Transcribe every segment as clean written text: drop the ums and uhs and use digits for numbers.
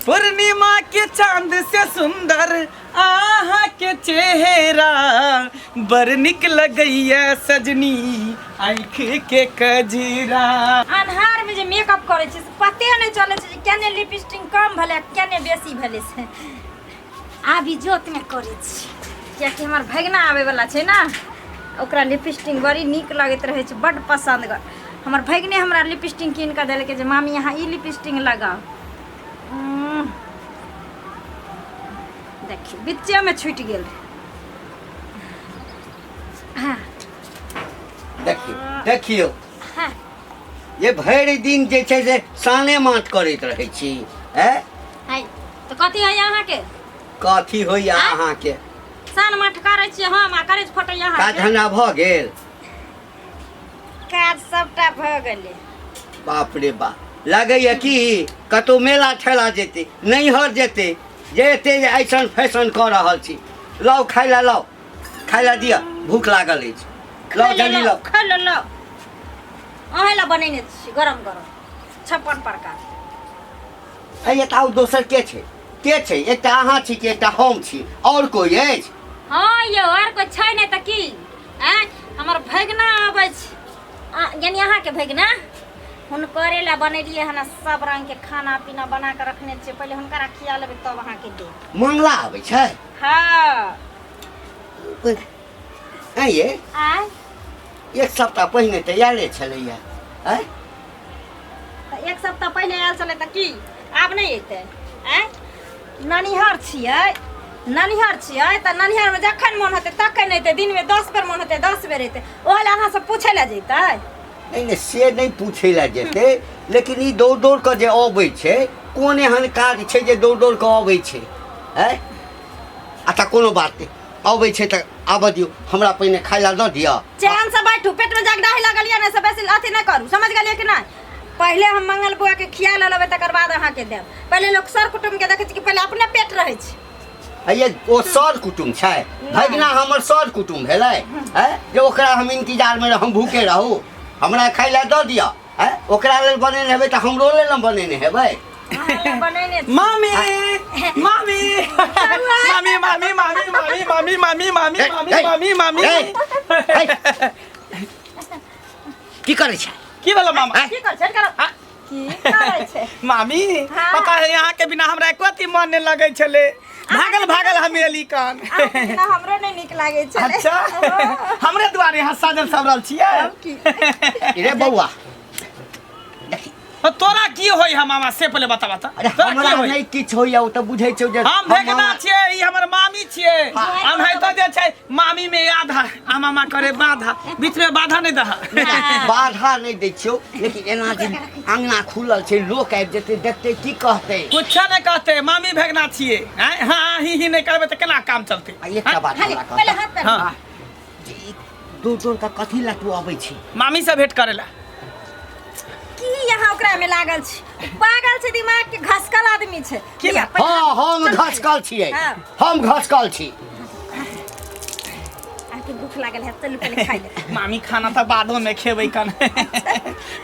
पूर्णिमा के चांद से सुंदर आहा के चेहरा बड़ निक लगैया सजनी आँख के कजरा। अन्हार में जे मेकअप करै छै से पते नहि चलै छै जे केने लिपस्टिक कम भेलै आ केने बेसी भेलै। से आब इजोत में करै छी, कियाकि हमर भगना आबै वाला छै ने, ओकरा लिपस्टिक बड़ी नीक लगैत रहै छै, बड्ड पसन्द। हमर भगने हमरा लिपस्टिक कीन कऽ देलकै जे मामी, अहाँ ई लिपस्टिक लगाउ। देखियौ, बिच्चेमे छुटि गेल। हाँ। देखियौ, देखियौ। हाँ। जे भरि दिन जे छै से साने मात करैत रहै छी, हैं? है तऽ कथी होइए अहाँके? कथी होइए? आँय? अहाँके सान माठ करै छियै हम आ करै फटैया काज अहाँके। धंधा भऽ गेल? काज सबटा भऽ गेलै। बाप रे बाप, लगैए कि कतहु मेला ठेला जेतै, नैहर जेतै, जे एते जे ऐसन फैशन कऽ रहल छी। लाउ, खाय लए लाउ, खाय लए दिअ, भूख लागल अछि। लाउ, जल्दी लाउ। खा लो, लाउ, अहें ला बनेने छी गरम गरम 56 प्रकार। अरे तऽ आउ, दोसर के छै? के छै? एकटा अहाँ छी कि एकटा हम छी, आओर कोइ अछि? हाँ यौ, आर कोइ छै नहि तऽ की? आँय, हमर भगना आबै छै, यानी अहाँके भगना, हुनकरे ला बनेलियै हन। सब रंग के खाना पीना बना के रखने छियै। पहिले हुनकरा खिया लेबै, तब अहाँके देब। मंगला आबै छै? हाँ। आँय ये? आँय? एक सप्ताह पहिने तऽ आयले छलैया, आँय? तऽ एक सप्ताह पहिले आयल छलै तऽ की आब नहि अयतै? आँय, ननिहर छियै, ननिहर छियै तऽ ननिहरमे जखन मोन हेतै तखन अयतै। दिनमे 10 बेर मोन हेतै, 10 बेर अयतै। ओहि लए अहाँसँ पूछै लए जैतै? नहि नहि, से नहि पूछै लए जेतै, लेकिन ई दौड़ दौड़ कऽ जे अबै छै, कोन एहन काज छै जे दौड़ दौड़ कऽ अबै छै, आँय? अच्छा, कोनो बात नहि, अबै छै तऽ आबऽ दियौ, हमरा पहिने खाय लए दऽ दिअ। चैन से बैठू, पेट में जगदाही लगल यऽ ने, से बेसी अथी नहि करू, समझ गेलियै कि नहि? पहिले हम मंगल बुआ के खिया लेबै, तकर बाद अहाँके देब। पहिले लोक सर कुटुम्ब के देखै छै कि पहिले अपने पेट रहै छै? ये ओ सर कुटुम्ब छै? भगिना हमर सर कुटुम्ब भेलै है जे ओकरा हम इंतजार में हम भूखे रहू? हमरा खाय लए दऽ दिअ। है, ओकरा लेल बनेने हेबै तऽ हमरो लेल ने बनेने हेबै। अहाँ लए बनेने छी। मामी, मामी, मामी, मामी, मामी, मामी, मामी, मामी, मामी, हे, मामी, हे, मामी, मामी। हे, हे। की करै छै? की भेलो मामा? आँय? की करै छै? करो। की करै छै? मामी। हाँ। पता है, यहाँ के बिना हमरा एको अथी मन नहीं लगै छलै। भागल भागल हम एली कान। अहाँके बिना हमरो नहि नीक लागै छलै। अच्छा, हमरे दुआरे यहाँ साजल सबरल छियै? तब की? रे बौआ। तो तोरा की होई है मामा, से पहले बता, बता। अरे, तोरा की हमरा होई? नहि किछु होइया, ओ तऽ बुझै छौ जे हम भेगना छियै, ई हमर मामी छियै। हम है तो जे छै मामी में आधा आ मामा करे बाधा, बीच में बाधा नहीं दहा। बाधा नहि दै छियौ, लेकिन एना जे अङ्गना खुलल छै, लोक आबि जेतै, देखतै, की कहतै? कुछ नहीं कहते, मामी भेगना छियै। आँय, हाँ ही ही नहीं करबै तऽ केना काम चलतै? आ एकटा बात खाली हमरा पहिले कहता हाथ पैर। हाँ। जे ई दूर दूर का कथी लए तू अबै छी? मामी से भेंट करेला। की यहाँ ओकरा में लागल छै? पागल छै, दिमाग के घसकल आदमी छै। की लिअ, बात? पहिले हाँ, हम चल पहिले। घसकल छियै। हाँ। हम घसकल छी। अहाँके भूख लागल है, चलू पहिले खाइ ले। मामी, खाना तऽ बादो में खेबै कन,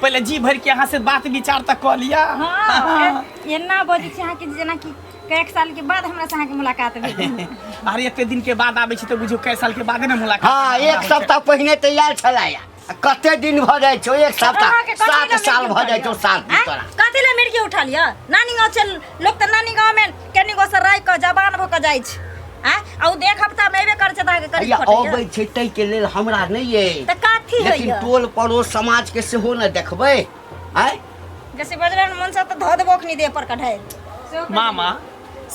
पहिले जी भर के अहाँ से बात विचार तऽ कऽ लिअ। हाँ, एना बजै छी अहाँके जेनाकि कएक साल के बाद हमरा से अहाँके मुलाकात भेल। अरे, एते दिन के बाद आबै छी तऽ बुझू कए साल के बादे ने मुलाकात। हाँ, एक सप्ताह पहिने तैयार छलै, आ कते दिन भऽ जाइ छौ एक सप्ताह? अहाँके कथी 7 लए साल मिर्गी भऽ जाइ छौ, उठल 7 दिन यऽ? तोरा। आँय? कथी लए मिर्गी उठल यऽ? नानी गाँव छै, लोक तऽ नानी गाँव में कनिगो से रहि कऽ जवान भऽ कऽ जाइ छै। आँय, आ ओ एक हफ्ता में एबे करै छै तऽ अहाँके करी हैया फटैया। अबै छै ताहिके लेल हमरा नहि अइ। तऽ कथी लेकिन होइया? टोल पड़ोस समाज के सेहो ने देखबै, आँय? जैसे बजरंग मन से तऽ धऽ देबो अखनी देह पर कढ़ाई। मामा,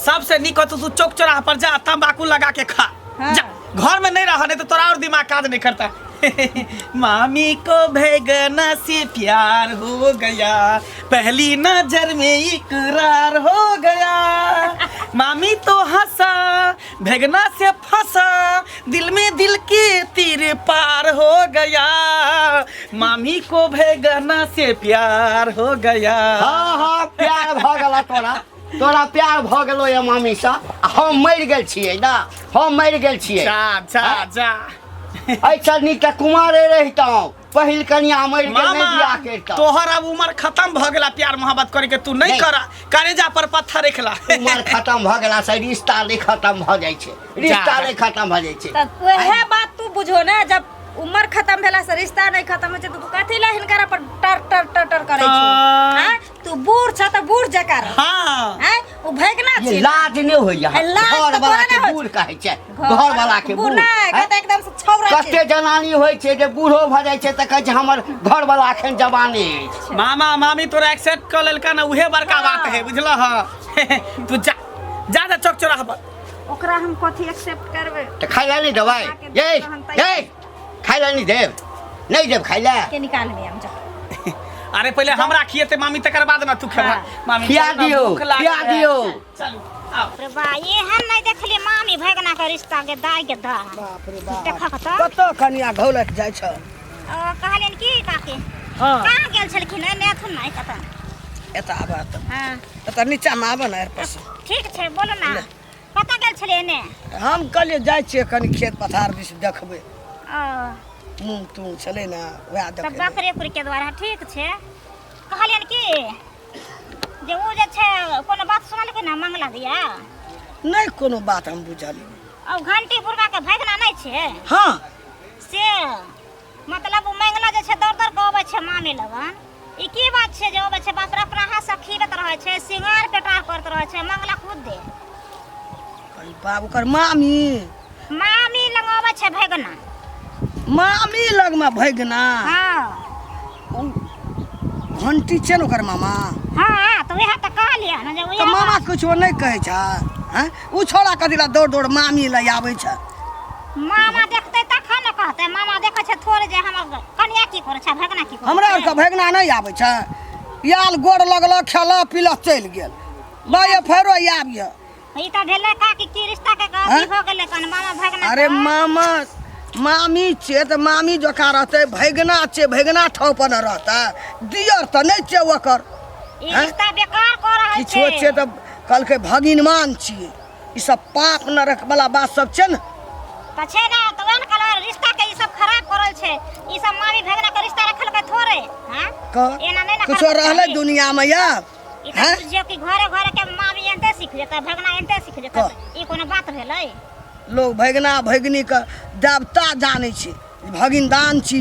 सबसे नीक होतो तू चौक चौराहा पर जा, तंबाकू लगा के खा। हाँ। जा, घर में नहीं रहा, नहीं तो तोरा और दिमाग काज नहीं करता। मामी को भेगना से प्यार हो गया, पहली नजर में इकरार हो गया, मामी तो हंसा, भेगना से फंसा, दिल में दिल के तीर पार हो गया, मामी को भेगना से प्यार हो गया। हाँ हाँ, प्यार भऽ गेल तोरा, तोरा प्यार भऽ गेलो ये मामीसँ, आ हम मरि गेल छियै ने, हम मरि गेल छियै। जा जा जा। एहिसँ नीक तऽ कुमारे रहितहुँ। पहिल कनिया मरि गेल नहि मामा बियाह करितहुँ। तोहर अब उम्र खत्म भ गेला प्यार मोहब्बत करे के तू नहीं नहीं। करा करेजा पर पत्थर रखला उमर खत्म भऽ गेला से रिश्ता नहि खत्म भऽ जाइ छै रिश्ता जा। नहि खत्म भऽ जाइ छै तऽ वएह बात तू बुझो ने जब उम्र खत्म भेला से रिश्ता नहीं खत्म होइ छै तऽ तू कथी ला हिनकरा पर टर टर टर टर करै छौ तऽ- आँय? तू बूढ़ छ तऽ बूढ़ जकाँ रह हाँ आँय? ओ भगना ये छी लाज नहि होइया ए, लाज घर तऽ वाला तोरा के नहि होइ बूढ़ कहै छै घर वाला के बूढ़ बूढ़ नहि हैं? कहतै एकदम से छौरा छै कते जनानी होइ छै जे बूढ़ो भऽ जाइ छै तऽ कहै छै हमर घर वाला एखन जवाने अछि मामा मामी तोरा एक्सेप्ट कर लेलका ना उहे बड़का हाँ। बात है बुझल ह तू जा जा जा चौक चौराहा पर ओकरा हम कथी एक्सेप्ट करबै तऽ खाइ लए नहि देबै अहाँके ये तहन तैयार। ये खाइ लए नहि देब नहि देब खाइ लए के निकालबै हम जा अरे पहिले हमरा खिएते मामी तकर बाद ना तू खेबा हाँ। मामी खिया चल ना, दियौ, भूख लागल खिया है। दियौ। चलू आओ रे बा एहन नहि देखलियै मामी भगना के रिश्ता के दाय के दा बाप रे बाप देखक तऽ कतऽ कनिया घौलत जाइ छ ओ, कहलियनि की काकी हँ कहाँ गेल छलखिन एने अथुन नहि कतऽ एतऽ आबऽ तऽ हँ एतऽ नीचामे आबऽ ने पर से ठीक छै बोलू ने कतऽ गेल छलियै एने हम कहलियै जाइ छियै कनि खेत पथार दिस देखबै ओ मूँग तूँग छलै ने वएह तऽ देखै बकरे उकरे द्वारा ठीक छै कहलियनि की जे ओ जे छै कोनो बात सुनलखिन हँ मंगला दिया नहि कोनो बात हम बुझलियै ओ घंटी बुढ़बा के भगना नहि छै हँ से मतलब ओ मंगला जे छै दौड़ दौड़ के अबै छै मामी लगन ई की बात छै जे अबै छै बाप रे अपना हाथ से खीरत रहै छै सिंगार पेटार करत रहै छै मंगला खुद दे अरे बाप ओकर मामी मामी लग अबै छै भगना मामी लगमे भगना हाँ ओ घंटी छै ने ओकर मामा हाँ तऽ वएह तऽ कहलियै ने जे तऽ वएह मामा किछो नहि कहै छै हँ ओ छौड़ा कथी लए दौड़ दौड़ मामी लग आबै छै मामा देखतै तखन ने कहतै मामा देखै छै थोड़े जे हमर कनिया की करै छै भगना की करै हमरा छै। आरके भगना नहि आबै छै आयल गोड़ लगलक खेलक पीलक चलि गेल भाय फेरो आबि ई तऽ भेलै काकी की रिश्ता के हैं? अथी भऽ गेलै कन मामा भगना अरे के। मामा मामी छियै तऽ मामी जकाँ रहतै भगना छियै भगना ठाव पर ने रहतै दियर तऽ नहि छियै ओकर ई हैं? रिश्ता बेकार कऽ रहल किछो छै छियै तऽ कहलकै भगिनमान छियै ई सब पाप नरक वाला बात सब छै ने तऽ छै ने तऽ वएह ने कहलहुँ रिश्ता के ई सब खराब करल छै ई सब मामी भगना के रिश्ता रखलकै थोड़े हैं कह एना नहि ने किछो करबाक रहलै चाही। दुनियामे यऽ ई तऽ हैं? बुझियौ कि घरे घरे के मामी एनते सीख जेतै भगना एनते सीख जेतै कह। ई कोनो बात भेलै लोग भगना भगिनीके देवता जानै छै भगिनदान छी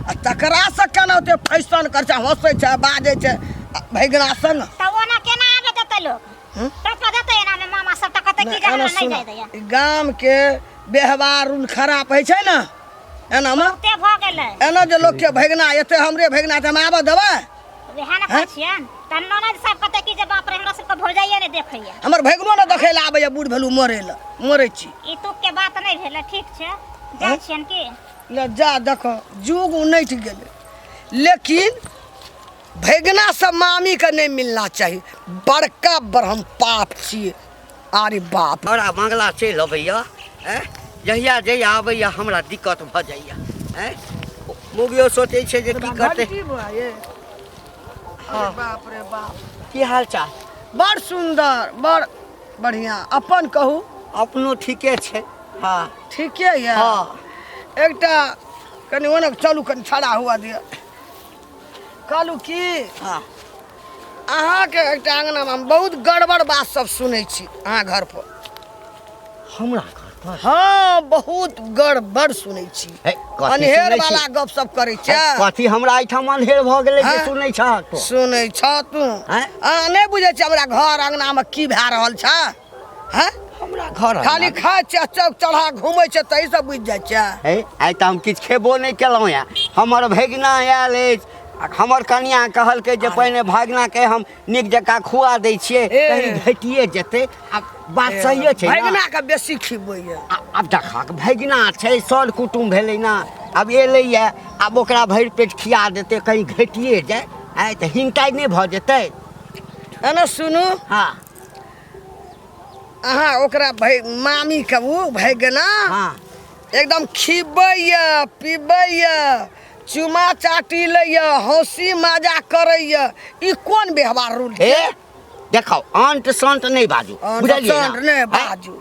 आ तकरासँ केना ओते फैशन करै छै हँसै छै बाजै छै आ भगिना संग तऽ ओना केना आबे देतै लोक हम्म? टपा देतै एना में मामा सब तऽ कहतै कि जे एना हमरा नहि सुन जाय दैया ई गामके व्यवहार रूल खराब होइ छै ने एनामे बहुते भऽ गेलै एना जे लोकके भगिना एते हमरे भगिना तऽ हम आबऽ देबै वएह ने कहै छियनि तऽ ननद सब कहतै कि जे बाप रे हमरा सबके भौजाइए नहि देखैया हमर भगिनो ने देखै लए आबैया बूढ़ भेलू मरै लए मरै छी ई तुक के बात नहि भेलै ठीक छै जाइ छियनि की ले जा देखो जुग उनटि गेलै लेकिन भगिना से मामीके नहि मिलना चाही बड़का ब्रह्म पाप छियै अरे बाप हमरा मंगला चलि अबैया ऐं जहिया जहिया अबैया हमरा दिक्कत भऽ जाइया ऐं मुगियो सोचै छै जे की करतै हाँ। बाप रे बाप की हाल चाल बड़ सुन्दर बड़ बढ़िआँ अपन कहू अपनो ठीके छै हँ ठीके यऽ हँ एकटा कनि ओने चलू कनि खड़ा हुआ दिअ कहलहुँ की हँ अहाँके एकटा अङ्गनामे हम बहुत गड़बड़ बात सब सुनै छी अहाँ घर पर हमरा घर पर हँ बहुत गड़बड़ सुनै छी हे, कथी अन्हेर सुनै छी? वाला गप सब करै हे, छै कथी हमरा एहिठाम अन्हेर भऽ गेलै जे हँ? सुनै छह तू सुनै छ तू हैं? अहाँ नहि बुझै छी हमरा घर अङ्गनामे की भए रहल छै हैं हमरा घर खाली खाइ छै चौक चढ़ा घूमै छै तही सब बुझि जाइ छै हे आइ तऽ हम किछु खेबो नहि केलहुँ हेँ हमर भगिना आयल अछि आ हमर कनिया कहलकै जे पहिने भगिनाके हम नीक जकाँ खुआ दै छियै ए। कहीं घटिए जेतै आब बात सहिए छै ने भगिना के बेसी खिबैया आब देखक भगिना छै सर कुटुम भेलै ने आब एलैए आब ओकरा भरि पेट खिया देतै कहीं घटिए जाय आइ तऽ हिनकाइ नहि भऽ जेतै एना सुनू हँ अहाँ ओकरा भै मामीके ओ भगिना हँ एकदम खिबैया पिबैया चुमा चाटी लैया हँसी मजा करैया ई कोन व्यवहार रूल हे देखो अंट संट नहि बाजू अंट बुझलियै संट ने नहि आँय? बाजू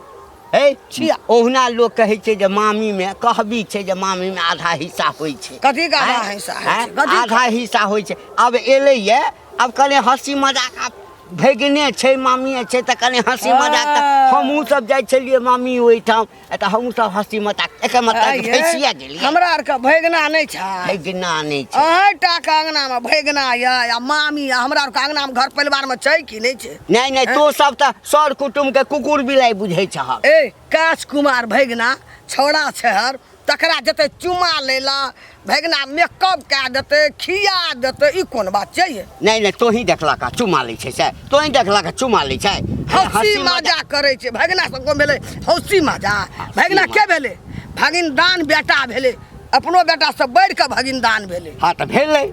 हे छिया। ओहुना लोक कहै छै जे मामीमे कहबी छै जे मामीमे आधा हिस्सा होइ छै। कथी के आधा आँय? हिस्सा होइ छै? आँय? कथी के? आधा हिस्सा होइ छै। आब एलैए, आब कने हँसी मजाक, आब भगिने छै मामिए छै तऽ कने हँसी मजाक तऽ हमहूँ सब जाइ छलियै मामी ओहिठाम, तऽ हमहूँ सब हँसी मजाक, एकर मतलब आइये, भैंसिया गेलियै। हमरा आरके भगिना नहि छै। भगिना नहि छै। अहीं टा के अङ्गनामे भगिना यऽ या मामी यऽ, हमरा आरके अङ्गनामे घर परिवारमे छै कि नहि छै? नहि नहि, तों सब तऽ सर कुटुम्बके कुकुर बिलाइ बुझै छहक। ए काश कुमार भगिना छौड़ा छै हर, तकरा जेतै चुमा लै लए, भगिना मेकअप कए देतै, खिया देतै, ई कोन बात छै ये? नहि नहि, तोही देखलक आ चुमा लै छै से, तोही देखलक आ चुमा लै छै। हँसी मजा करै छै भगिना सब, कोन भेलै हँसी मजा? भगिना के भेलै? भगिन दान बेटा भेलै, अपनो बेटा सब बढ़ि कऽ भगिन दान भेलै। हँ तऽ भेलै,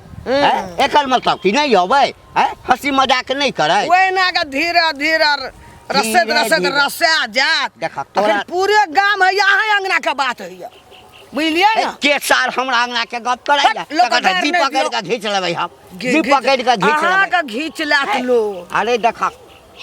एकर मतलब कि नहि अबै, हँसी मजाक नहि करै। ओहिना के धीरे धीरे रसैत रसैत रसा जायत। देखा तोरा पूरे गाम है, अहाँ अंगना के बात है, बुझलियै ने? के सार हमरा अंगना के गप करैया? तकर जी पकड़ के घीच लेबै हम, जी पकड़ के घीच लेबै। अहाँ के घीच लेत लो। अरे देखा,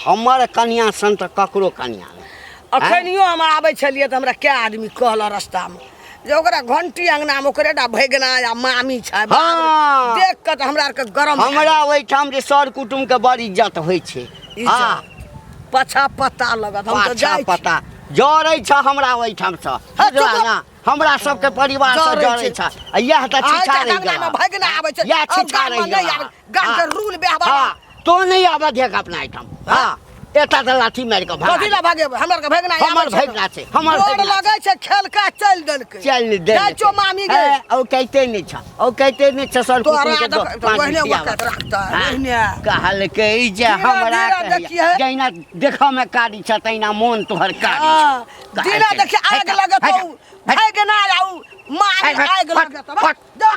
हमर कनिया सन तऽ ककरो कनिया नहि। अखनियो हम आबै छलियै तऽ हमरा कै आदमी कहल रस्तामे जे ओकरा घंटी अंगनामे ओकरे टा भगिना या मामी छै। हँ। देख कऽ तऽ हमरा आरके गरम भए हमरा ओहिठाम जे सर कुटुम्ब के बड़ इज्जत होइ छै। इज्जत। पछा पता लगत, हम तऽ पाछा जाइ छी। पता जरै छ हमरा ओहिठाम सँ, हे, बुझला चुप। ना? हमरा सबके परिवार सँ जरै जरै छै। छ। आ इएह तऽ आइ छिछा तक रहि अंगनामे गेल। भगिना आबै छै, इएह अब छिछा गाममे रहि नहि गेल। आबै। गामके हँ। रूल व्यवहार। हँ, तो नहि आबऽ देख अपना एहिठाम। हँ, एतऽ तऽ लाठी मारि कऽ भगा कथी लए भगेबै? हमर के भगिना आबै हमर छै ने। भगिना छै, हमर गोर भगिना लगै छै, खेलका चलि देलकै। चलि देलकै। जाइ छौ मामी गे। हे, ओ कहिते नहि छ, ओ कहिते नहि छ सर तोरा कुटुम्ब के देख- दो, पाँच ओहिने रुपया वकत रखतै, हँ। ओहिने। कहलकै जे धीरे हमरा धीरे कहैया, देखिहे। जहिना देखऽ मे कारी छ तहिना मोन तोहर कारी छ। हँ, दिना कहलकै, देखिए आगि हट, लगतौ, हट, हट। भगिना आउ मामी हट, हट, आगि हट, लगतौ। हट। जा।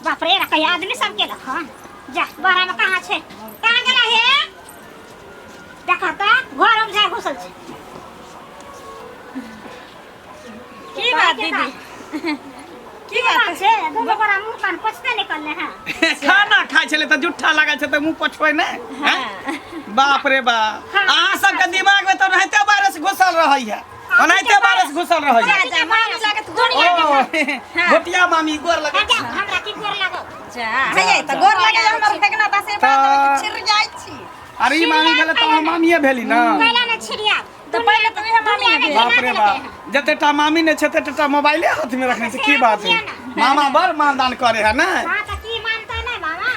बाप रे, कहिया आदमी सब के देखो जा बाहर में कहाँ छै, कहाँ गेला हे? देखो त घर में जाय घुसल छै। की बात दीदी, की बात छै? दुनू गोरा मुंह कान पोछते निकलले हैं। खाना खाइ छलै तऽ जुट्ठा लागल छै तऽ मुँह पोछबै ने? हैं? बाप रे बाप, अहाँ सबके दिमाग में तऽ ओनाहिते वायरस घुसल रहैया, ओनाहिते वायरस घुसल रहैया। जा जा, मामी लागत गोरिया ओ घोटिया मामी गोर लगै जा, हमरा की गोर लागल? जा हे, तऽ गोर लागै हमर भगना तऽ आशीर्वाद देबै कि छिर जाइ छी। अरे ई मामी भेलै तऽ अहाँ मामिए भेली ना? कैला ने छिड़िया तऽ पहिले तऽ उएह मामी ने भेल। बाप रे बाप, जतेटा मामी नहि छै ततेटा मोबाइले हाथ में रखने छै। की बात है मामा, बड़ मानदान करे है ने? हाँ तऽ की मानता नहीं मामा,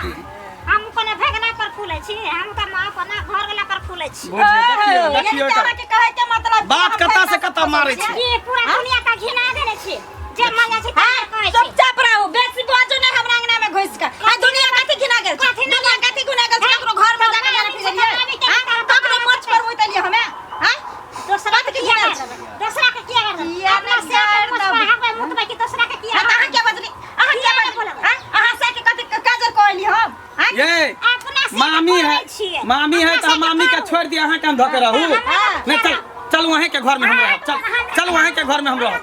हम कोनो भगना पर फूलै छी? हम तऽ माँ अपना घर वाला पर फूलै छी। बुझियौ, देखियौ यानी देखियौ कि एकर अहाँके कहै के मतलब कि बात हम कतऽ से भगना कतऽ मारै छै। की पूरा दुनिया का घिना देने छी, जे मन जाइ छै तार कहै छी। चुपचाप रहू, बेसी बाजू नहि हमरा अंगना में घुसि कऽ। आ दुनिया कथी घिना गेल छै? दुनिया कथी घिना गेल छै? ककरो घर में जाके जाके फिरलियै? हाँ? ककरो मोछ पर उतरलियै हमे? हाँ? दोसरा के कथी किया घिना गारि छै? देबै? दोसरा के किया गारि देबै? किया अपना नहि से के गारि मोछ पर देबै? हकबै मुतबै कि दोसरा के किया हाँ, तऽ अहाँ हकबै? क्या बजली? अहाँ क्या किया बजली? बोलबै? हाँ? अहाँ से के कथी काजर कहली हम? हाँ? ये अपना से के मामी है, करै छियै। मामी है अपना तऽ से के मामी के करू। छोड़ दिया, अहाँ के हम धोके रहू? हाँ। नहीं, चल चल वहीं के घर में हम रहब। चल चल वहीं के घर में हम रहब।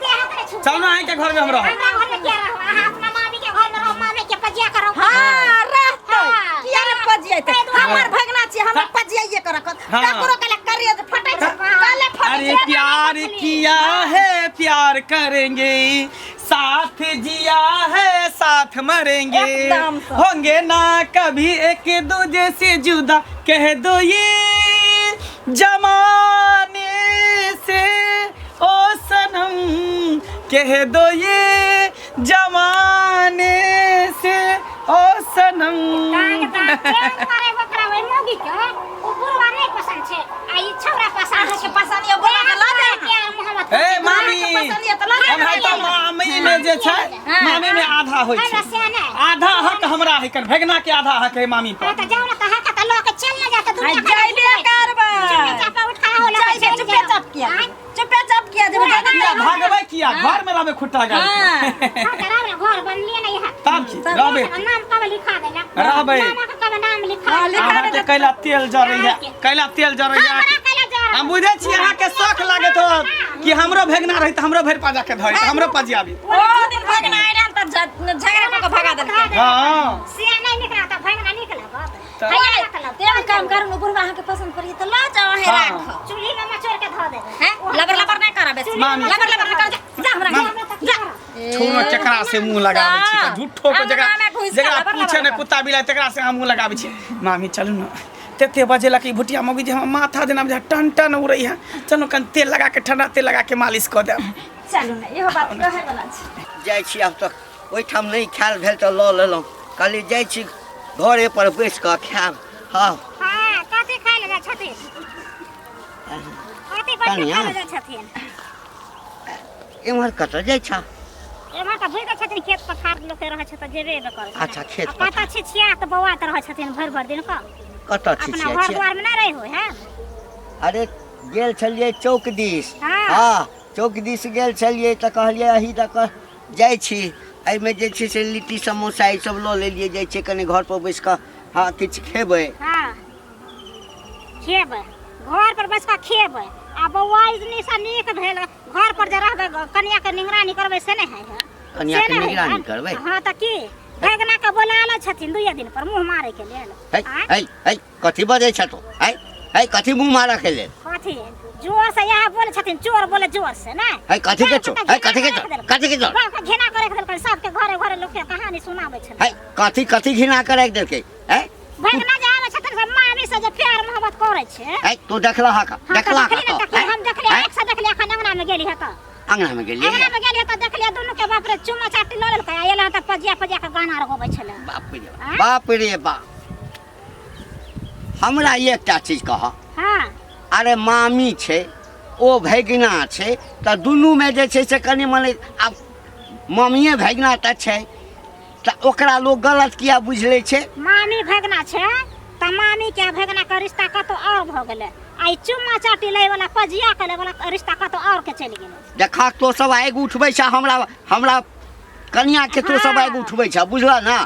चल ना अहीं के घर में हम रहब। हमरा घर में किया रहब? अहाँ अपना मामी के घर में रहब, मामी के पजिया करब। हाँ, रहतै। हाँ। किया ने पजियैतै? ताहि दुआरे। हमर भगना छी, हमरा पजियाइए के रखत। हाँ। ककरो कले करिए जे फटै छै, कले फटै अरे छै। प्यार किया है प्यार करेंगे, साथ जिया है साथ मरेंगे, एकदम से। होंगे ना कभी एक दूजे से जुदा, कह दो ये जमाने से ओ सनम, कह दो ये जमाने से ओ सनम। काग दाग प्रेम करे ओकरा ओहि मौगी के ओ बुढ़वा नहि पसंद छै आ ई छौड़ा पसंद अहाँके पसंद यऽ बोला के लऽ जाउ। प्यार मोहब्बत ए मामी, अहाँके पसंद यऽ तऽ लऽ जाउ। एनाहिते मामी में जे छै, हाँ। मामी में आधा होइ हमरा छै, से नहि। आधा हक हमरा है, कर भगना के आधा हक है मामी हाँ पर। तऽ जाउ ने तऽ हक तऽ लऽ के चलि ने जाउ तऽ आ दुनिया जाइबे करबै। चुपे चापा उठ खड़ा हो लऽ के जाइबे चलि चुपे जाउ। चाप किया? आँय? चुपे चाप किया जेबै? पूरा किया भागबै? किया घर में रहबै खुट्टा गाड़ हाँ। हाँ तऽ रहब ने, घर बनलियै ने यहाँ। तब की रहबै? नाम कब लिखा देला? रहबै। मामा के कब नाम लिखा हाँ, देला? लिखा अहाँके कैला तेल जरै है, कैला तेल जरै है? हमरा कैला जरै? हम बुझै छी अहाँके शौक लागैत हो कि हमरो भेगना रही तऽ हमरो भरि पाजा के धरी, हमरो पजियाबी। ओ दिन भगना आइ रहन तऽ झगड़ा कऽ के भगा देलकै। हँ से नहि नीक रहत, भगना नीक लागत। तऽ- हैया लागत। तेहन काम करू ने, बुढ़वा अहाँके पसंद पड़िए तऽ लऽ जाउ, अहें हाँ। राखब। चूल्ही में मचोड़ के धऽ देबै। हैं? लबै। बेसी। मामी। लबर लबर निकल जा, जा हमरा जा। छोड़ो केकरा से मुंह लगाबै छी तऽ झूठो के जकरा अंगना में घुसि कऽ जकरा लबर पूछे लबर ने कर। कुत्ता बिलाइ तकरा से हम मुंह लगाबै छी। मामी चलू ने, तेते बजेलक ई भुटिया मौगी जे हमर माथा जेना बुझा टन टन उड़ै है। चलू कनि तेल लगा के, ठंडा तेल लगा के मालिश कऽ देब। चलू ने, इहो बात कहै वाला छै। जाइ छी आब तऽ ओहिठाम नहि खायल भेल तऽ लऽ लेलहुँ, कहली जाइ छी घरे पर बैस कऽ खायब। हँ हाँ, कथी खाय लए जाइ छथिन? कथी बैठ के कनिया। खाय लए जाइ छथिन? एम्हर कतऽ जाइ छह? एम्हर तऽ बुझि छथिन खेत पथार लोकके रहै छै तऽ जेबे एबे करै छै। अच्छा, खेत आ कतऽ छिछिया तऽ बौआइत रहै छथिन भरि भरि दिन कऽ। कतऽ अपना छिछिया घर छियै? दुआरमे नहि रहै होइ है। अरे गेल छलियै चौक दिस। हाँ। हँ चौक दिस गेल छलियै तऽ कहलियै अही दऽ कऽ जाइ छी, एहिमे जे छै से लिट्टी समोसा ई सब लऽ लेलियै, जाइ छियै कनि घरपर बैस कऽ हँ किछु खेबै। हाँ खेबै, घर पर बैस कऽ खेबै। आ बौआ निशा नीक भेल, घर पर जे रहबै कनिया के निगरानी करबै से नहि है। कनिया से के नहि है। निगरानी करबै? हाँ तऽ की भगना के बोला लै छथिन दुइये दिन पर मुँह मारे के लेल। है आँय? है है कथी बजै छ तू? है है कथी मुँह मारऽ के लेल? कथी जोर से यहाँ बोले छथिन, चोर बोले जोर से ना। है कथी के चोर? है कथी के चोर? कथी के चोर? गाँव के घृणा करे के देलकै, सबके घरे घरे लोक के कहानी सुनाबै छलै। है कथी कथी घृणा करे के देलकै? है भगना जे आबै छथिन से मामी से जे प्यार मोहब्बत करै छै। है तू देखलह का? हाँ, तऽ देखलह देखली का ने, तो? देखली, हम देखली, है? आँख से देखली, अखन अंगना में गेली है तऽ। अंगना में गेलियै? अंगना में गेली है तऽ देखलियै दुनू के बाप रे चुमा चाटी लऽ लेलकै, आ एलै तऽ पजिया पजिया के गाना आर गबै छलै। बाप रे बाप, आँय? बाप रे बाप। हमरा एकटा चीज कह। हाँ। अरे मामी छै ओ भगिना छै तऽ दुनूमे जे छै से कनि मनि आब मामिए भगिना तऽ छै तऽ ओकरा लोक गलत किया बुझि लै छै? मामी भगना छै तऽ मामी के भगना के रिश्ता कतौ और भऽ गेलै, आ ई चुम्मा चाटी लै वाला पजिया के लै वाला रिश्ता कतौ और के चलि गेलै। देखा तो सब आगि उठबै छै, हमरा हमरा कनिया के तो सब आगि उठबै छै, बुझल ना?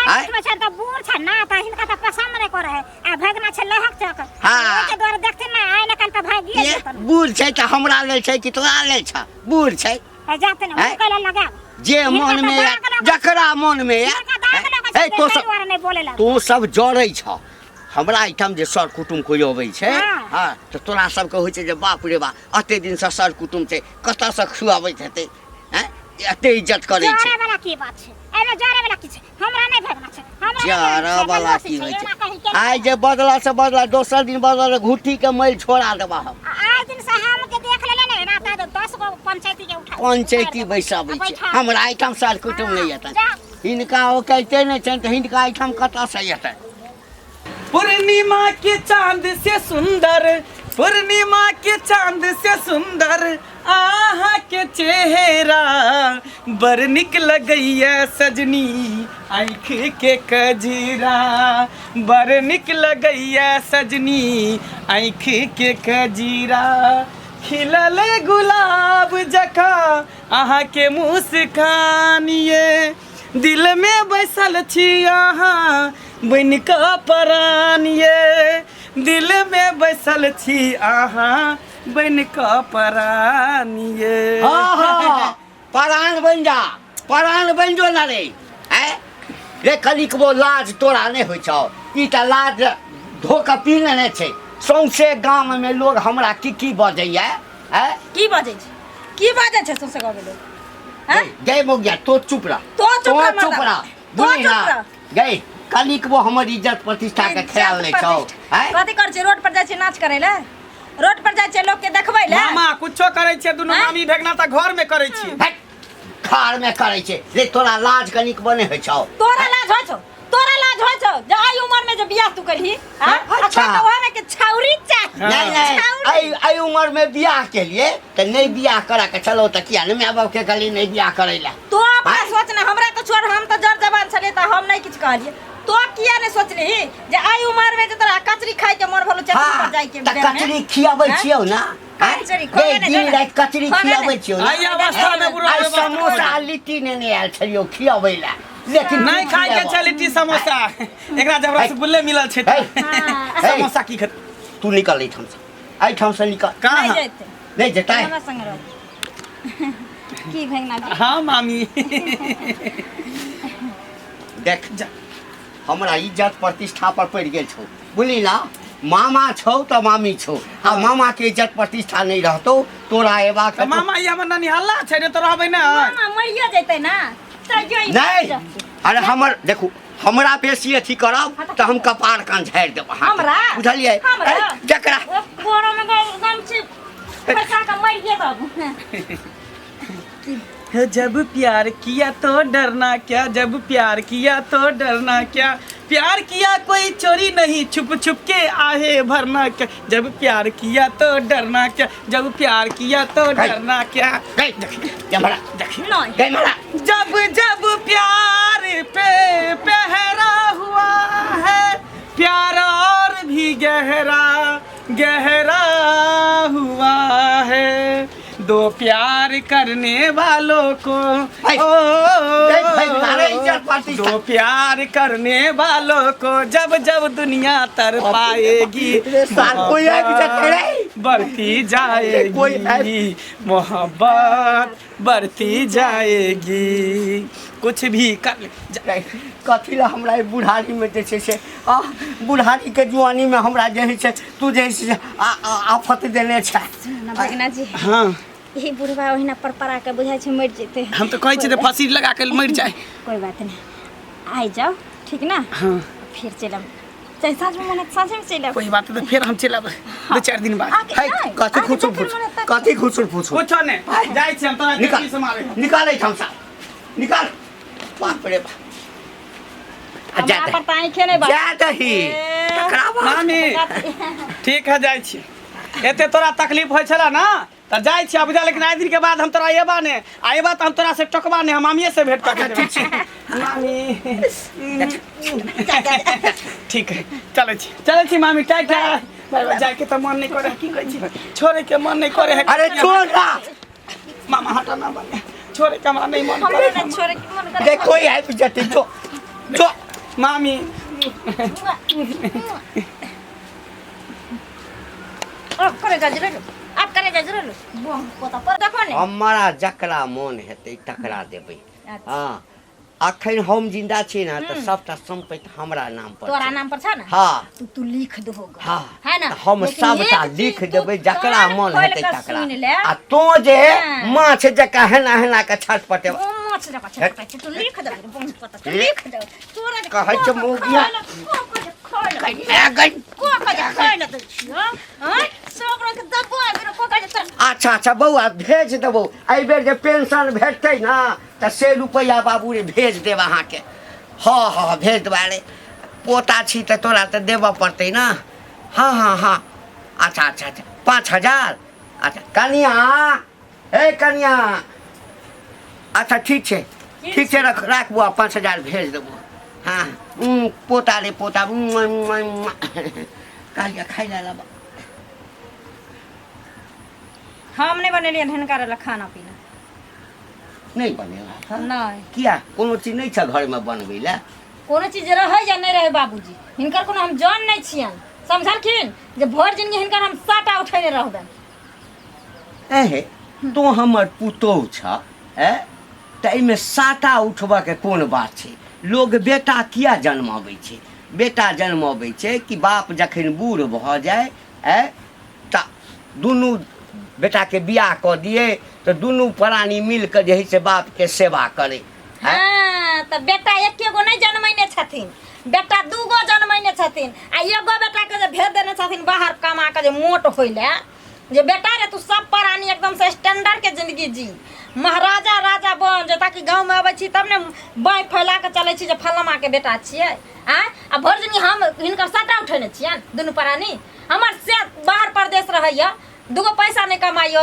आगि उठबै छै तऽ बूढ़ छै ना, तऽ हिनका तऽ पसंद नहि करै है, आ भगना छै लहक चक। हाँ। ओहिके दुआरे देखथिन ना, आइ ने काल्हि तऽ भागिए जेतन। बूढ़ छै तऽ हमरा लेल छै कि तोरा लेल छै? बूढ़ छै। है जाते ना, हैं? हुनका लेल लगाब। जे हिनका मन तऽ में दाग आयल, लगै छै। जकरा मन में आयल, हिनका दाग हैं? लगै छै, हे, तो ताहि सब दुआरे नहि बोले लगै। तू सब जरै छ। हमरा एहिठाम जे सर कुटुम कोइ अबै छै, हाँ। हाँ, तऽ तोरा सबके होइ छै जे बाप रे बाप एते दिनसँ सर कुटुम छै, कतऽसँ खुआबैत हेतै, हैं? एते इज्जत करै छै। जरै वाला की बात छै? एहिमे जरै वाला की छै? हमरा नहि भगना छै, हमरा नहि जरै भगना छै, वाला बदमाशी की छै, होइ एना छै? कहीं केना आइ जे बदला से बदला, दोसर दिन बदला घुट्ठी के मैल छोड़ा देबा हम। आ आइ दिन से हम के देख लेले ने, एना तऽ 10 गो पंचायती के उठा पंचायती बैसाबै छै। बैठा। हमरा एहिठाम सर कुटुम नहि एतनि। जा। हिनका ओ कहिते नहि छनि तऽ हिनका एहिठाम कतऽसँ एतनि? पूर्णिमा के चांद से सुंदर, पूर्णिमा के चांद से सुंदर आहा के चेहरा बड़ निक लगैया सजनी आँख के कजरा, बड़ निक लगैया सजनी आँख के कजरा, खिलल गुलाब जकाँ अहाँ के मुस्कान ये, दिल में बैसल छी अहाँ बनि कऽ परान ये, दिल में बैसल छी अहाँ बनि कऽ परान ये। हाँ, हाँ, परान बनि जा, परान बनि जो ना रे। आँय रे कनिकबो लाज तोरा नहि होइ छौ? ई तऽ लाज धो कऽ पी लेने छै। सौंसे गाममे लोग हमरा की की बजैया? आँय की बजै छै? की बजै छै सौंसे गाँवमे लोग? हैं? गै मौगिया, तो चुप रह, तो चुप रह, तो चुप मर्दा। रह, तो बुझली चुप ना? रह। गै कनिकबो हमर इज्जत प्रतिष्ठा के ख्याल नहि छौ? आँय कथी करै छै? रोड पर जाइ छै नाच करै लए, रोड पर जाइ छै लोक के देखबै लए। मामा कुछो करै छियै दुनू आँय? मामी भेगना तऽ घर में करै छियै। हट, घर में करै छै रे, तोरा लाज कनिकबो नहि होइ छौ? तोरा लाज होइ छौ? तोरा लाज होइ छौ जे एहि उमर में जे बियाह तू केलही? आँय? अच्छा। अखन तऽ ओहमे के छौरी चाही। नहीं नहीं, छौरी। एहि एहि उम्र में बियाह के लिए तऽ नहि बियाह करा के चलो तऽ किया नहि माय बाप के कहली नहि बियाह करै लए? तो अपना आँय? सोच ने, हमरा तऽ छोड़, हम तऽ जर जवान छलियै तऽ हम नहि किछु कहलियै। तो किया नहि सोचलिही जे एहि उमर में जे तोरा कचरी खाय के मन भेलो चटनी पर जाय के तऽ बेर में? कचरी खियाबै आँय? छियौ ना? आँय? कचरी खोले गे, ने, दिन जो ने। राति कचरी खोले ने। खियाबै छियौ ना? एहि अवस्था में बुढ़ो आइ व्यवस्था समोसा आ लिट्टी नेने आयल छलियौ खियाबै लए, लेकिन नहि खाय के छै लिट्टी समोसा, एकरा जब रसगुल्ले मिलल छै है। तऽ समोसा की खेतै? तू निकल एहिठामसँ, एहिठामसँ निकल। नहि कहाँ जेतै? नहि जेतै? हमरा संग रह। की भगना जी? हाँ मामी। देख जा। हमरा इज्जत प्रतिष्ठा पर पड़ि गेल छौ, बुझली ना? मामा छौ तऽ मामी छौ आ मामा के इज्जत प्रतिष्ठा नहि रहतौ तोरा एबाक तऽ मामा ई हमर ननिहल्ला छै ने तऽ रहबै ने मामा मरियो जेतै ना तैयो ई नहि अरे हमर देखू हमरा बेसी अथी करब तऽ हम कपार कान झाड़ि देब अहाँके हमरा? बुझलियै हमरा? ऐ, जकरा ओ बोरो में गमछी पैसा के मरिए बाबू जब प्यार किया तो डरना क्या जब प्यार किया तो डरना क्या प्यार किया कोई चोरी नहीं छुप छुप के आहे भरना क्या जब प्यार किया तो डरना क्या जब प्यार किया तो डरना क्या गई जमरा नहीं गई मरा जब जब प्यार पे पहरा हुआ है प्यार और भी गहरा गहरा हुआ है दो प्यार करने वालों को भाई, ओ भाई, भाई, मारे इज्जत प्रतिष्ठा। दो प्यार करने वालों को जब जब दुनिया तर पाएगी रे साल, कोई आबि जेतै रे। बढ़ती जाएगी कोई आबि- मोहब्बत बढ़ती जाएगी कुछ भी कर ले कथी लए हमरा ई बुढ़ारीमे जे छै से आ बुढ़ारीके जुआनीमे हमरा जे हइ से तू जे हइ से आफत देने छै ना भगना जी हाँ ई बुढ़वा ओहिना परपरा के बुझाइ छै मरि जेतै हम तो कहै छी जे फांसी लगा के मरि जाए कोई बात नहीं आइ जाओ ठीक ना हाँ फिर चलब चाहे साँझ में मन साँझ में चलब कोई बात नहीं फिर हम चलब दो चार दिन बाद आके है नहि, कथी आके खुसुर जखन फुसुर मन हेतै कथी खुसुर फुसुर कुछो नहीं जाइ छी हम तोरा निकाल जल्दी से मारे निकाल एहिठाम सँ निकाल बाप रे बाप आ जा हमरा दही पर तऽ आँखे नहि बात जा दही ए। तकरा बाद मामी ठीक है जाइ छी एते तोरा तकलीफ होइ छला ना तऽ जाइ छी अब जा लेकिन आइ दिन के बाद हम तोरा अयबा ने आ अयबा तऽ हम तोरा से टोकबा ने हम मामिए से भेंट कऽ के ठीक छै मामी ठीक है चलै छी चलै छी मामी टाटा बाय बाय जाके तऽ मन नहि करे की कहै छी छोड़े के मन नहि करे है अरे छोड़ ना मामा हटा ना बने छोड़े के हमरा नहीं मन हमरो करे नहि छोड़े के मन करे देख कोई आबि जेतै जो जो मामी अब करे जा जरूर अब करे जा जरूर बम पोता पर देखो ने हमरा जकरा मोन हेतै तकरा देबै अच्छा। हँ अखन हम जिंदा छी ने तऽ सबटा सम्पत्ति हमरा नाम पर तोरा छै। नाम पर छ ना हाँ तू तू लिख दहो हाँ है ना तऽ हम लेकिन सबटा एक चीज लिख तू देबै जकरा कान मन खोलि हेतै कऽ तकरा सुनि ले। आ तों जे हाँ। माछ जकाँ हेना हेना कऽ छटपटेब ओ माछ जकाँ छटपटाइ छै, तू लिख दे बम पता तू लिख दे तोरा जे कहै छै को कऽ मौगिया। खाय लए, को कऽ जे खाय लए, ए गई। को कऽ जे खाय लए दै छियौ, आँय? सब रंग के दबाइ बेर को कऽ जे तोरा अच्छा अच्छा बौआ भेज देबौ एहिबेर जे पेंशन भेटतै ने तऽ से रुपैआ बाबू रे भेज देब अहाँके हँ हँ भेज देबै अरे पोता छी तऽ तोरा तऽ देबऽ पड़तै ने हँ हँ हँ अच्छा अच्छा अच्छा 5000 अच्छा कनिया हे कनिया अच्छा ठीक छै ठीक छै रख राख बौआ 5000 भेज देबौ हँ पोता रे पोता कहलियै खाइ लए लेबऽ हम नहि बनेलियनि हिनका लए खाना पीना नहि बनेला हँ? नहि किया कोनो चीज नहि छै घरमे बनबै लए कोनो चीज रहै या नहि रहै बाबूजी हिनकर कोनो हम जान नहि छियनि समझलखिन जे भरि जिनगी हिनकर हम साटा उठेने रहबनि एहे तोँ हमर पुतोहु छह ए तऽ एहिमे साटा उठबऽके कोन बात छै लोग बेटा किया जन्माबै छै बेटा जन्माबै छै कि बाप जखन बूढ़ भऽ जाय ए तऽ दुनू बेटाके बियाह कऽ दियै तऽ दुनू प्राणी मिल कऽ जे हइ से बापके सेवा करै आँय? हाँ तऽ बेटा एके गो नहि जन्मैने छथिन बेटा दूगो जन्मैने छथिन आ एगो बेटाके जे भेज देने छथिन बाहर कमा कऽ जे मोट होइ लए जे बेटा रे तू सब प्राणी एकदम से स्टैंडर्ड के जिंदगी जी महाराजा राजा बन जे ताकि गाँवमे अबै छी तब ने बाँहि फैला कऽ चलै छी जे फलामा के बेटा छियै आँय आ भरि जिंदगी हम हिनकर सटा उठेने छियनि दुनू प्राणी हमर से बाहर परदेश रहैया दूगो पैसा नहि कमाइया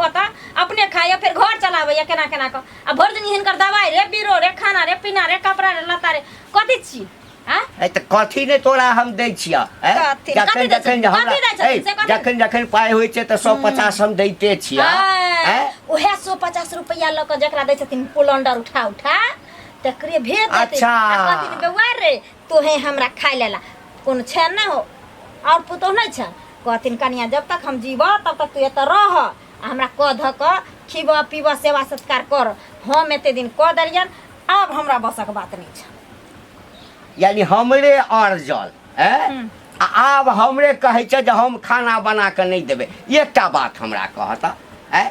ओतऽ अपने खाइया फेर घर चलाबैया केना केना कऽ आ भरि दिन हिनकर दवाइ रे बीरो रे खाना रे पीना रे कपड़ा रे लत्ता रे कथी छी आँय ए तऽ कथी नहि तोरा हम दै छियह ए? कथी? जखन कथी दै जखन छथिन? हमरा कथी दै छथिन? ए, से कथी? जखन जखन पाइ होइ छै तऽ 150 हम दैते छियह हाँ, ए? उएह 150 रुपैआ लऽ कऽ जकरा दै छथिन पुलंडर उठा उठा तकरे भेज देतै अच्छा। आ कहथिन बौआ रे तोहे हमरा खाय लेला कोनो छै नहि हो और पुतोह नहि छै कहथिन कनिया जब तक हम जीबऽ तब तक तू एतऽ रह आ हमरा कऽ धऽ कऽ खिबऽ पीबऽ सेवा सत्कार कर हम एते दिन कऽ देलियनि आब हमरा बसक बात नहि छै यानी हमरे अर्जल ए आ आब हमरे कहै छै जे हम खाना बना कऽ नहि देबै। एकटा बात हमरा कहत, आँय,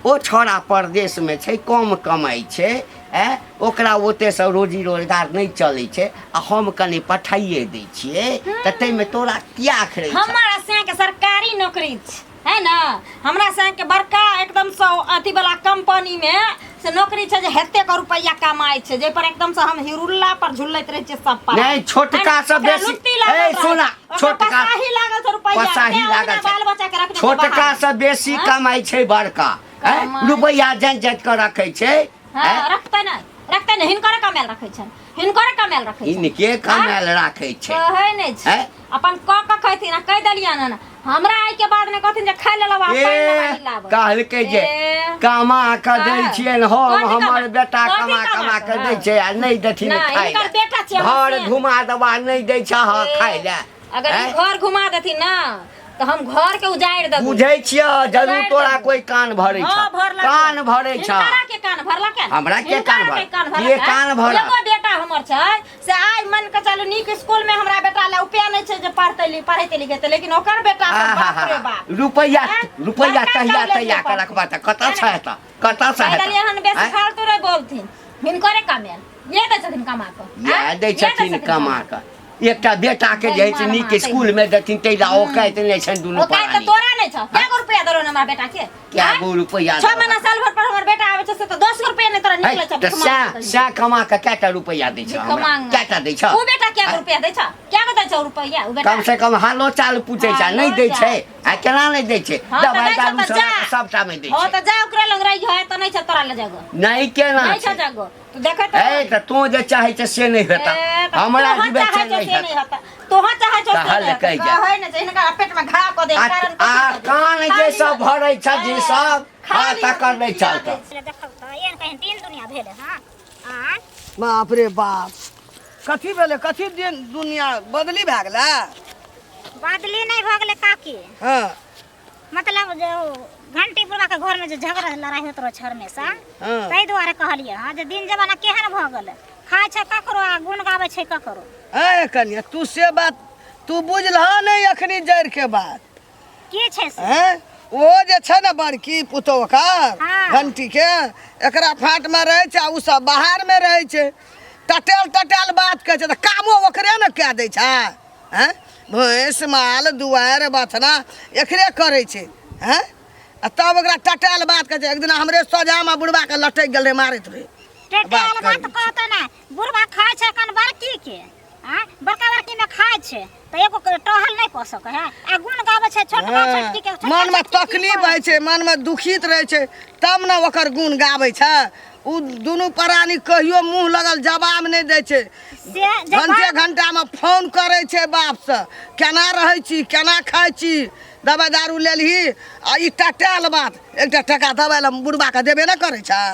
ओ छौड़ा परदेशमे छै, कम कमाइ छै, आँय, ओकरा ओतेसँ रोजी रोजगार नहि चलै छै, आ हम कनि पठाइए दै छियै, तऽ ताहिमे तोरा किया अखरै छौ? हमर के सरकारी नौकरी छै, है ना? हमरा संग के बड़का एकदम से अथी वाला कंपनी में से नौकरी छै जे हेते के रुपैया कमाइ छै, जाहि पर एकदम से हम हिरुल्ला पर झुलैत रहै छियै सब पर। नहि, छोटका है ना? से ओकरा बेसी लुत्ती लागल ए रहै सुना, छै। ओकरा छोटका पसाही लागल छै रुपैया, पसाही तें लागल ओहिना छै। बाल बच्चा के रखने छै छोटका बाहर। से बेसी हाँ? कमाइ छै बड़का, हैं? कमाइ। रुपैया जाँति जाँति कऽ रखै छै। हाँ, हैं? रखतै नहि, रखतै नहि, हिनकर कमायल रखै छनि, हिनकर कमायल रखै छनि। हिनके कमायल राखै छै। कहै नहि छै। हैं? अपन कऽ कऽ खैथिन आ कहि देलियनि हन हमरा एहि के बाद नहि कहथिन जे खाय लेलहुँ आ ए पानि दबाई लाबऽ। कहलकै जे ए, कमा कऽ दै हाँ। छियनि हम, कथी कमा- हमर बेटा कथी कमा कमा कमा कऽ? कऽ दै छै आ नहि देथिन नहि, खाय हिनकर लए। बेटा छियै हमर घर से। घुमा देबा नहि दै छह ए, खाय लए। अगर ई हैं? घर घुमा देथिन ना तऽ हम घर के उजाड़ि देबै। बुझै छियह जरूर उजाड़ि तोरा देबै। कोई कान भरै हाँ, छ। भरलक। कान भरै छ। हिनकरा के कान भरलक है? हमरा के हिनकरा कान भर- के कान भरलक के है? कान भरल? एगो बेटा हमर छै से आइ मान के चलू नीक स्कूल में हमरा बेटा ले उपाय नहीं छै जे पढ़तै पढ़ेतै लिखेतै, लेकिन ओकर बेटा सब बाप रे बाप। रुपैआ हैं? रुपैआ बड़का तहिया कॉलेज तहिया में के पढ़तै। रखबा तऽ कतऽ है से ने? हेतऽ, कतऽ से कहि देलियै हन बेसी हेतऽ? फालतू नहि बोलथिन, हिनकरे कमायल ये दै छथिन कमा कऽ। इएह दै ये छथिन कमा कऽ। एकटा बेटा के जे हइ से नीक मारतै। स्कूल में देथिन ताहि लए औकाइत नहि छनि दुनू ओ काहे तऽ प्राणी। तोरा नहि छौ? कए गो रुपया देलहुँ हमरा बेटा के? कए गो रुपैआ 6 महीना साल भर पर हमर बेटा आबै छै से तऽ 10 गो रुपया नहि तोरा है, निकलै छौ। तऽ भीख मांगै सएह सएह कमा कऽ कएटा रुपैआ दै छौ भीख हमरा? मांगै। कएटा दै छौ? उ बेटा कए गो रुपया दै छौ? कए गो दै छौ रुपया उ बेटा? कम से कम हालो चाल पूछै छै, नहि दै छै? आ केना नहि दै छै? हाँ, तऽ दवाइ दै छौ दारू तऽ सब जा। सबटा मे दै हाँ छै। तऽ जा ओकरे लग रही है तऽ नहि छै तोरा ले जगो। नहि केना नहि छौ छै? जगो। तू देखैत ए तऽ तू जे चाहै छै से नहि हेतऽ, ए, तऽ हमरा तोहर जीबै चाहै से छौ नहि से नहि हेतऽ। हेतऽ। तोहर चाहै छौ से नहि कहलकै हेतऽ। जे। कहै नहि छै हिनका पेट में घा कऽ दे आ कारण आ कथी कऽ दे। कान जे खाली सब भरै छ जे ए, सब, हाँ खाली तकर नहि चलतौ। देखब तऽ एहन कहीं दिन दुनिया भेलै हँ आँय? बाप रे बाप, कथी भेलै? कथी दिन दुनिया बदली भए गेलै? बदली नहि भऽ गेलै काकी। हँ। मतलब जे ओ घंटी बुढ़बा के घर में जे झगड़ा लड़ाई होइत रहै छै हमेशा, हँ। ताहि दुआरे कहलियै हँ जे दिन जमाना केहन भऽ गेलै, खाइ छै ककरो आ गुण गाबै छै ककरो। ए कनिया, तू से बात तू बुझलह नहि अखनी जड़ि के बात। की छै से? हैं? ओ जे छै ने बड़की पुतोह ओकर हाँ। घंटी के, एकरा फाट में रहै छै आ ओ सब बाहर में रहै छै, टटेल टटेल बात कहै छै तऽ कामो ओकरे ने कए दै छै। हैं? भैंस माल दुआरि बथना एकरे करै छै। हैं? आ तब ओकरा टटेल बात कहै छै। एक दिना हमरे सोझामे बुढ़बा के लटकि गेल रहै, मारैत रहै। टटेल बात कहतै ने, बुढ़बा खाइ छै कन बड़की के, आँय, बड़का बड़की में खाइ छै तऽ एगो के टहल नहि कऽ सकै है आ गुण गाबै छै छोटका छोटकी के। छोटका मनमे छोटकी की तकलीफ करै होइ छै, मनमे दुखित रहै छै तब ने ओकर गुण गाबै छै। ओ दुनू प्राणी कहियो मुँह लगल जवाब नहि दै छै। से जे घंटे बाप घंटामे फोन करै छै बापसँ, केना रहै छी, केना खाइ छी, दवाइ दारू लेलही? आ ई टटायल बात, एकटा टका दवाइ लए बुढ़बाके देबे नहि करै छै।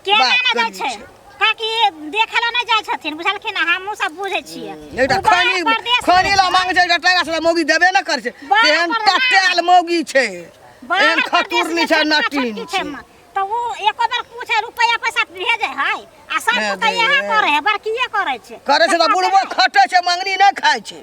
केना बात नहि जाइ करी छै काकी, देखै लए नहि जाइ छथिन, बुझलखिन? हमहूँ सब बुझै छियै। एकटा ओ बाहर खैनी परदेश खैनी मे लए मांगै छै एकटा टका से मौगी देबे नहि करै छै। बाहर तेहन परदेश टटायल मौगी छै, बाहर एहन परदेश खतुरनी मे छै, छोटका नटीन छोटकी छै छै। तऽ ओ एको बेर पूछे रुपैआ पैसा भेजै है आ सब भेजै तऽ इएह है। करै है, बड़किए करै छै। करै छै तऽ टका बुढ़बो देबै। खटै छै, मंगनी नहि खाइ छै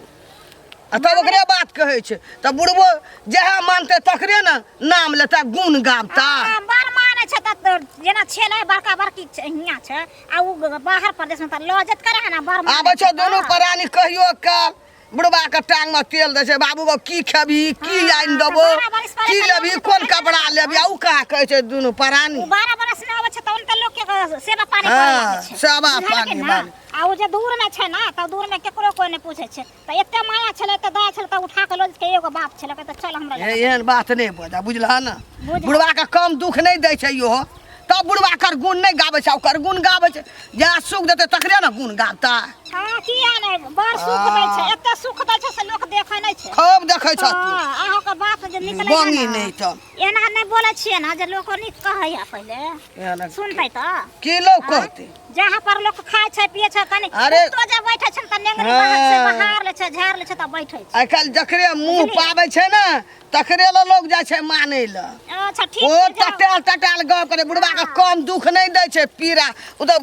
आ तब ओकरे बात कहै छै। तऽ बुढ़बो जएह मानतै तकरे ने नाम लेता, गुण गाबता। हाँ, बड़ मानै छै तऽ जेना छेलै बड़का बड़की छै, हियाँ छै आ उ बाहर प्रदेश में तऽ लऽ जेत करे है ना, बड़ मानै आबै छै छै दुनू तऽ। प्राणी कहियो काल बुढ़बा के टांग में तेल दै छै, बाबू गो की खेबही, की हाँ, आनि तऽ देबो, 12 बरस पहिले की तऽ लेबही, लोक कोन तऽ कपड़ा लेबही? आ उ कहाँ कहै छै दुनू प्राणी। उ 12 बरस में आबै छै तहन तऽ लोक के सेवा पानी हाँ, करे लागै छै। सेवा बुझलखिन पानी ना? बाली। आ उ जे दूर में छै ना तऽ दूर में केकरो कोई नहि पूछै छै, तऽ एते माया छलै, एते दया छलै तऽ उठा के लऽ जेतै, एगो बाप छलै तऽ चल हमरा लग। एहन बात नहि बजा, बुझलह ने? बुझल। बुढ़बा के कम दुख नहि दै छै इहो, तब बुढ़बा कर गुण नहि गाबै छै, ओकर गुण गाबै छै। जहाँ सुख देतै तकरे ने गुण गाबता। हाँ, किया नहि, बड़ सुख दै छै, एते सुख दै छै से लोक देखै नहि छै। खूब देखै छ तू। हाँ, अहाँके बात जे निकलै बंगी ने, नहि तऽ एना नहि बोलै छियै ने जे लोक नीक कहैया पहिले एना सुनतै तऽ की लोक कहतै? जहाँ पर लोक खाइ छै पियै छै कनि अरे कुत्तो जे बैठै छै ने तऽ नेंगरी बाहर से हाँ। बहार लै छै, झाड़ लै छै तऽ बैठै छै। आइ काल्हि जकरे मुँह बुझलियै? पाबै छै ने तकरे लए लोक जाइ छै मानै लए। अच्छा ठीक ओ छै, जाउ। टटाल टटाल गप करे, बुढ़बा के कम दुख नहि दै छै पीड़ा। ओ तऽ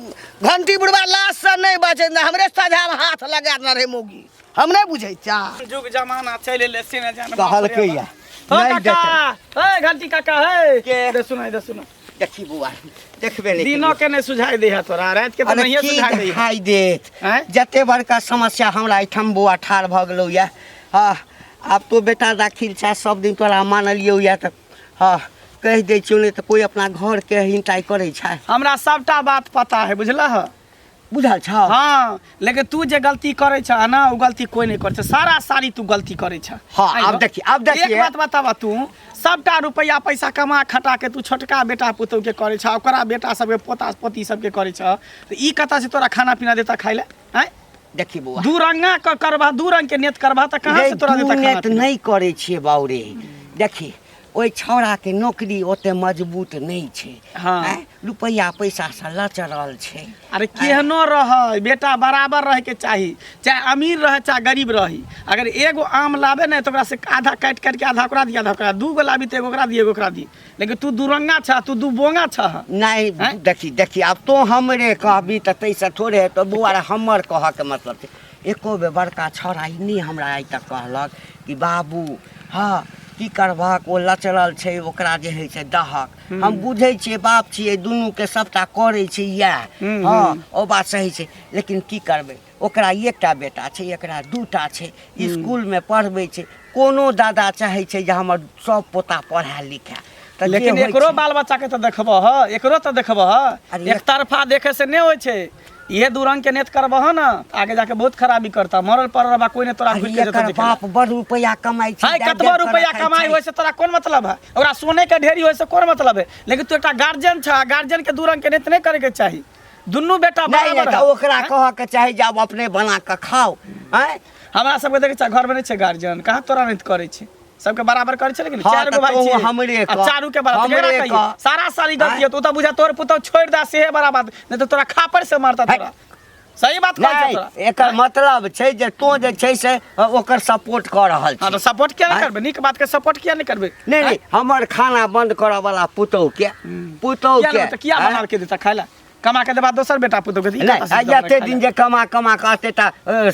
घंटी बुढ़बा लाश से नहि बचै, हमरे सझामे हाथ लगा देने रहै मौगी। हम नहि बुझै चा जुग जमाना चलि एलै से नहि जान कहलकै या हो नहि काका हे घंटी काका हे के? दे सुना दे सुना देखी बौआ देखबे नहि दिनो के नहि सुझाई दे है तोरा रात के तऽ अरे नहिए की सुझाई दे है देखाइ देत आँय? जते बड़का समस्या हमरा एहिठाम बौआ ठाढ़ भऽ गेलौ या हँ आब तो बेटा दाखिल छै सब दिन तोरा मानलियौ या तऽ हँ कहि दै छियौ नहि तऽ कोइ अपना घरके हिंटाइ करै छै हमरा सबटा बात पता है बुझलह बुझल छौ हाँ लेकिन तू जे गलती करै छह ना ओ गलती कोई नहीं करै छै सारा सारी तू गलती करै छह हाँ, आब देखी, आब देखिए। एक बात बताबा तू सबटा रुपया पैसा कमा खटा के तू छोटका बेटा पुतहु के करै छह ओकरा बेटा सबके पोता पोती सबके करै छह तऽ ई कतऽ से तोरा खाना पीना देता खाइ लए आँय देखी बौआ दू रंगा क करबा दू रंग के नेत करबा तऽ कहाँ रे, से तोरा दू देता खाना नेत पीना नहि करै छियै बाउ रे देखी ओहि छौड़ाके नौकरी ओते मजबूत नहि छै हाँ। आँय, रुपैआ पैसासँ लचरल छै अरे केहनो रहै बेटा बराबर रहैके चाही चाहे अमीर रहै चाहे गरीब रही अगर एगो आम लाबे ने तऽ ओकरा से आधा काटि काटि के आधा ओकरा दी आधा ओकरा दू गो लाबी तऽ एगो ओकरा दी एगो ओकरा दी लेकिन तू दूरंगा छह तू दू बोंगा छह नहि आँय? देखी देखी आब तोँ हमरे कहबी तऽ ताहिसँ थोड़े हेतौ बौआ रे हमर कहऽके मतलब छै एको बेर बड़का छौड़ा ई नहि हमरा आइ तक कहलक कि बाबू हँ की करबहक ओ लचरल छै ओकरा जे होइ छै दहक हम बुझै छियै बाप छियै दुनूके सभटा करै छै इएह हँ ओ बात सही छै लेकिन की करबै ओकरा एकटा बेटा छै एकरा दूटा छै इसकुलमे पढ़बै छै कोनो दादा चाहै छै जे हमर सब पोता पढ़ए लिखए तऽ जे लेकिन होइ एकरो छै- बाल बच्चा के तऽ देखबह एकरो तऽ देखबह अरे एक तरफा देखे से नहि होइ छै इहे दू रंग के नेत करबह न तऽ आगे जाके बहुत खराबी करता मरल पड़ल रहबा कोई ने तोरा अरे घुरि के जेतौ एकर देखे ला। बाप बड़ रुपैआ कमाइ छै हाय दाबि कतबो दाबि कऽ रुपैआ रखै कमाइ छै। होय से तोरा कोन मतलब है ओकरा सोने के ढेरी होय से कोन मतलब है लेकिन तू एकटा गार्जियन छ गार्जियन के दू रंग के नेत नहि करे के चाही दुनू बेटा नहि नहि बराबर तऽ है। ओकरा कहऽ के चाही जे आब अपने बना कऽ खाउ आँय हमरा सबके देखै छ घर में नहि छै गार्जियन कहाँ तोरा नहि करै छै सबके बराबर करै छै लेकिन हाँ, चारि तऽ गो भाई तोहू छियै। हमरे आ कह, चारू के बराबर हमरे केकरा कहियै? कह। सारा सारी गलती आँय? है तू तऽ बुझा तोर पुतहु छोड़ि दे सेहे बड़ा बात नहि तऽ तोरा खापड़ से मारता है। तोरा सही बात कहै छै नहि तोरा एकर मतलब छै जे तों जे छै से ओकर सपोर्ट कऽ रहल हाँ छी तऽ सपोर्ट किया नहि आँय? करबै नीक बात के सपोर्ट किया नहि करबै नहि नहि हमर खाना बंद करऽ वाला पुतहु के पुतहु किया के नहि तऽ किया आँय? बना के देता खाय ला कमा के देबा दोसर बेटा पुतहु के तऽ ई नहि कतऽ से आ देबा एते खाय दिन ला? जे कमा कमा कऽ एते टा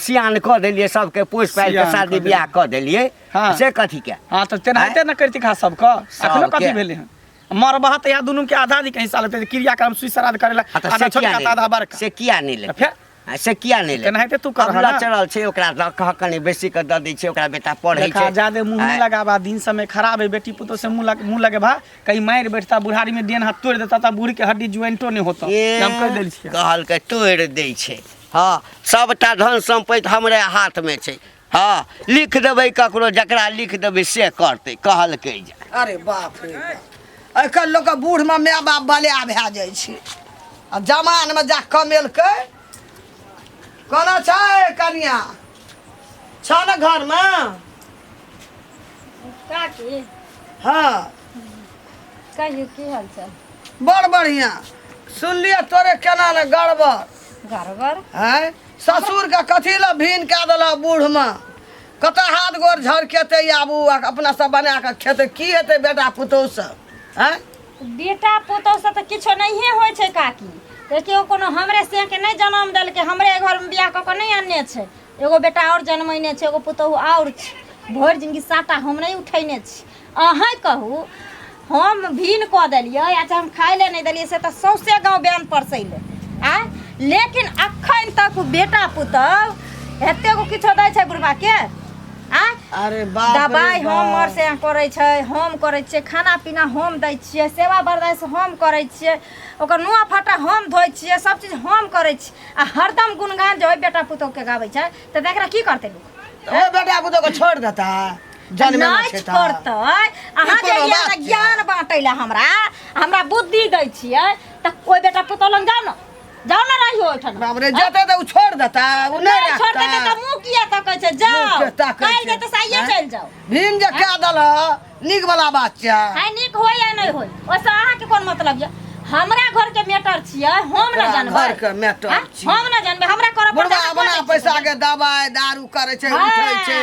सियान कऽ देलियै सबके पोसि पालि कऽ सियान शादी कऽ बियाह कऽ देलियै हाँ। से कथी के हाँ तऽ तेनाहिते ने करती खा सबके अखनो सबके। कथी भेलै हन मरबह तऽ इएह दुनू के आधा आधी के हिस्सा लेतै क्रियाक्रम सुइ श्राद्ध करै ला हाँ, तऽ आधा से किया छोटका नहि तऽ आधा लेतै? बड़का से किया नहि लेतै तऽ फेर आ, से किया नहि लेतै तेनाहिते तू करह अब ना। लचरल छै ओकरा दऽ कह कनि बेसी कऽ दऽ दै छै ओकरा बेटा पढ़ै देखा छै ज्यादे मुंह नहीं आँय? लगाबा दिन समय खराब है बेटी पुतोह से मुंह लगेबा कहीं मारि बैठता बुढ़ारी में डेन हाथ तोड़ देता ता बूढ़ी के हड्डी ज्वाइंटो नहीं होता ए, हम कह देल छियै कहलकै तोड़ि दै छै हँ सभटा धन सम्पत्ति हमरे हाथमे छै हँ लिख देबै ककरो जकरा लिख देबै से करतै कहलकै जे अरे बाप रे बाप। आइ काल्हि लोकके बूढ़मे माय बाप बलिया भए जाइ छै आ जमानमे जा कमेलकै कोना छै कनिया छौ ने घरमे काकी हँ कहियौ की हाल चाल बड़ बढ़िआँ सुनलियै तोरे केना ने गड़बड़ गड़बड़ आँय ससुरके कथी लए भीन कए देलक बूढ़मे कतऽ हाथ गोर झरकेतै आबू आ अपना सब बना कऽ खेतै की हेतै बेटा पुतोहु सब आँय बेटा पुतोहु से तऽ किछो नहिए होइ छै काकी देखियौ कोनो हमरे सेके नहि जनम देलकै हमरे घरमे बियाह कऽ कऽ नहि अनने छै एगो बेटा आओर जनमैने छै एगो पुतोहु आओर छै भरि जिनगी साटा हम नहि उठैने छी अहाँ कहू हम भीन कऽ देलियै आ चाहे हम खाइ लए नहि देलियै से तऽ सौंसे गाँव बयान परसैले आँय लेकिन अखन तक ओ बेटा पुतहु एते गो किछो दै छै बुढ़बाके आँय अरे बाप रे दबाइ बाप। हमर से करै छै हम करै छियै खाना पीना हम दै छियै सेवा बरदाइश हम करै छियै ओकर नुआ फटा हम धोइ छियै सब चीज हम करै छियै आ हरदम गुणगान जे ओहि बेटा पुतोहके गाबै छै तऽ एकरा की करतै लोक ओ बेटा पुतोह के छोड़ देता जनमे नहि छै तऽ छोड़तै अहाँ ई जे कोनो ई बात हमरा छै? ज्ञान बाँटै लए हमरा हमरा बुद्धि दै छियै तऽ ओहि बेटा पुतोह लग जाउ ने जाउ ने रहियो ओहिठाम बाप रे जेतै तऽ ओ छोड़ देता ओ नहि नहि छोड़तै रखता तऽ मुँह किया तकै छै जाउ मुँह किया तकै काल्हि छै? जेतै से आइए आँय? चलि जाउ भीम जे कए देलह नीक वाला बात छै हाय नीक होय या नहि होय ओहिसँ अहाँके कोन मतलब यऽ हमरा घर के मैटर छियै हम न तोरा जानबै घर के मैटर आँय? छियै। हम न जानबै हमरा करऽ पड़तै बुढ़वा अहाँ कऽ बना दै छियै। पैसा के दबाइ दारू करै छै हाँ, उठै छै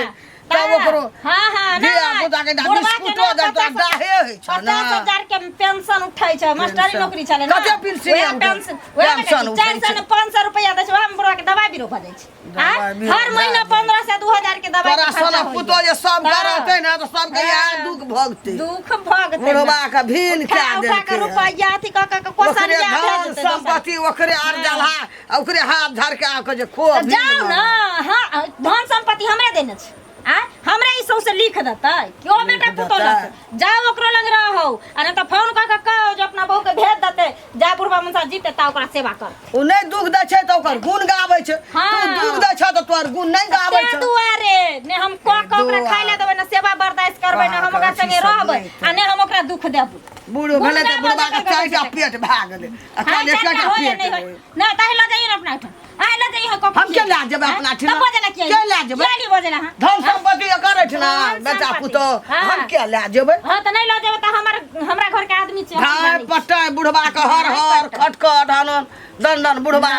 तब ओकरो हाँ हाँ धिया नहि पुता के बुढ़वा के बिस्कुटो ने देतौ पचास दाहे रहै छै ने। 50,000 के पेंशन उठै छै, मास्टरी पेंशन। नौकरी छलै ने। कते पेंशन वएह उठै? पेंशन, वएह पेंशन उठै 400 छै। ने 500 रुपया दै छै, वएह में बुढ़वा के दवाई बीरो भऽ जाइ छै। दवाई आँय? बीरो हर भए महीना जाइ। 1500 2000 के दवाई तोरा के खर्चा सोना होइए। पुतोह जे सबके हँ। रहतै ने तऽ सबके इएह हँ। दुख भोगतै। दुख भोगतै ने। बुढ़वा के भीन उठा कए उठा के देलकै। रुपैआ अथी कऽ कऽ के ओकरे कोसरिया धन भेज देतै दोसर। सम्पत्ति ओकरे अरजल हा आ ओकरे हाथ धर के आके जे खो तऽ जाउ ने। हाँ, धन सम्पत्ति हमरे देने छै। आ हमरे ई सौंसे लिख देतै कि ओ बेटा लिख पुतोह देतै। लग जाओ, ओकरो लग रहो, आ नहि तऽ फोन कऽ के कहो जे अपना बहू के भेज देतै, जा बुढ़बा मनसा जीते ता ओकरा सेवा कर। ओ नहि दुख दै छै तऽ ओकर गुण गाबै छै। हाँ। तू दुख दै छ तऽ तोहर गुण नहि गाबै तें छै। दुआरे ने हम कऽ के ओकरा दुआरे। खाय लए देबै, ने सेवा बर्दाश्त करबै, ने हम ओकरा अथी संगे सब रहबै नहि आ ने हम ओकरा दुख देबै। बूढ़ गुण भेलै तऽ गाबै बुढ़बा के जकर चारि टा गाबै छै। पेट भए गेलै आ हाँ, खाली चारि एकटा टा होय पेट नहि होय। रहै। नहि ताहि लऽ जाइए ने अपना ओहिठाम। आइ लऽ जाइए कऽ हम के लए जेबै अपना तऽ ठिना? बजला किया? के लए जेबै? किया नहि बजला अहाँ? धन सम्पत्ति एकर एहिठिना धन बेटा सम्पत्ति। पुतोह हाँ। हम के लए जेबै? हाँ, तऽ नहि लऽ जेबै तऽ हमर हमरा घर के आदमी छै, हम धाय जानै छी। पटाय बुढ़बा के हर हर खटखट हनन दन दन बुढ़बा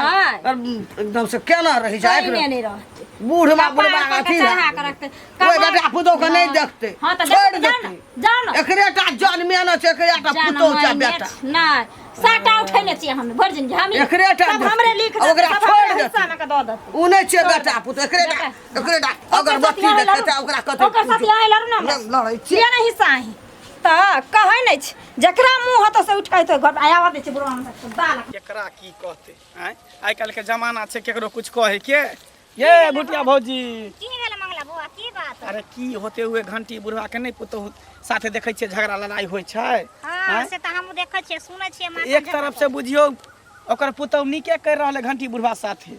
नहि। एकदम से केना रही छै। कोइने नहि रहतै। बूढ़ में कपार बुढ़बा के पर अथी के चढ़ा के रखतै। ओहि बेटा पुतोह के नहि हाँ। देखतै, हाँ, तऽ छोड़ि देखतै, जाउ ने, देतै। जाउ ने। एकरे टा जनमे ने छै, एकरे टा जान पुतोह छै माय बेटा। नहि, साटा उठेने छियै हम भरि जिंदगी हम एकरे टा सब देखतै। हमरे लिख आ ओकरा देतै, सब छोड़ि हमरे देतै। हिस्सा मे के दऽ देतै। ओ नहि छै बेटा पुतोह, एकरे टा बेटा। एकरे टा ओकर अगरबत्ती साथी देखतै लड़ू। ओकरा कते ओकर साथी अहाँ लड़ू ने हमरा। लड़ै छियै। किया नहि हिस्सा अहीं तऽ कहै नहि छै, जकरा मुँह होतौ से उठि कऽ अयतौ घर आया दै छै बुढ़वा हमरा दाल। केकरा की कहतै? आँय, आइ काल्हिके जमाना छै केकरो कुछ कहै के। ये भुटिया भौजी, की भेल मंगला बौआ, की बात? अरे की होते हुए घंटी बुढ़वा के नहि पुतोहु साथे देखै छियै झगड़ा लड़ाई होइ छै। हाँ, आँय? से तऽ हमहूँ देखै छियै, सुनै छियै माँ एक तरफ से बुझियौ ओकर पुतोहु नीके करि रहल है घंटी बुढ़वा साथे।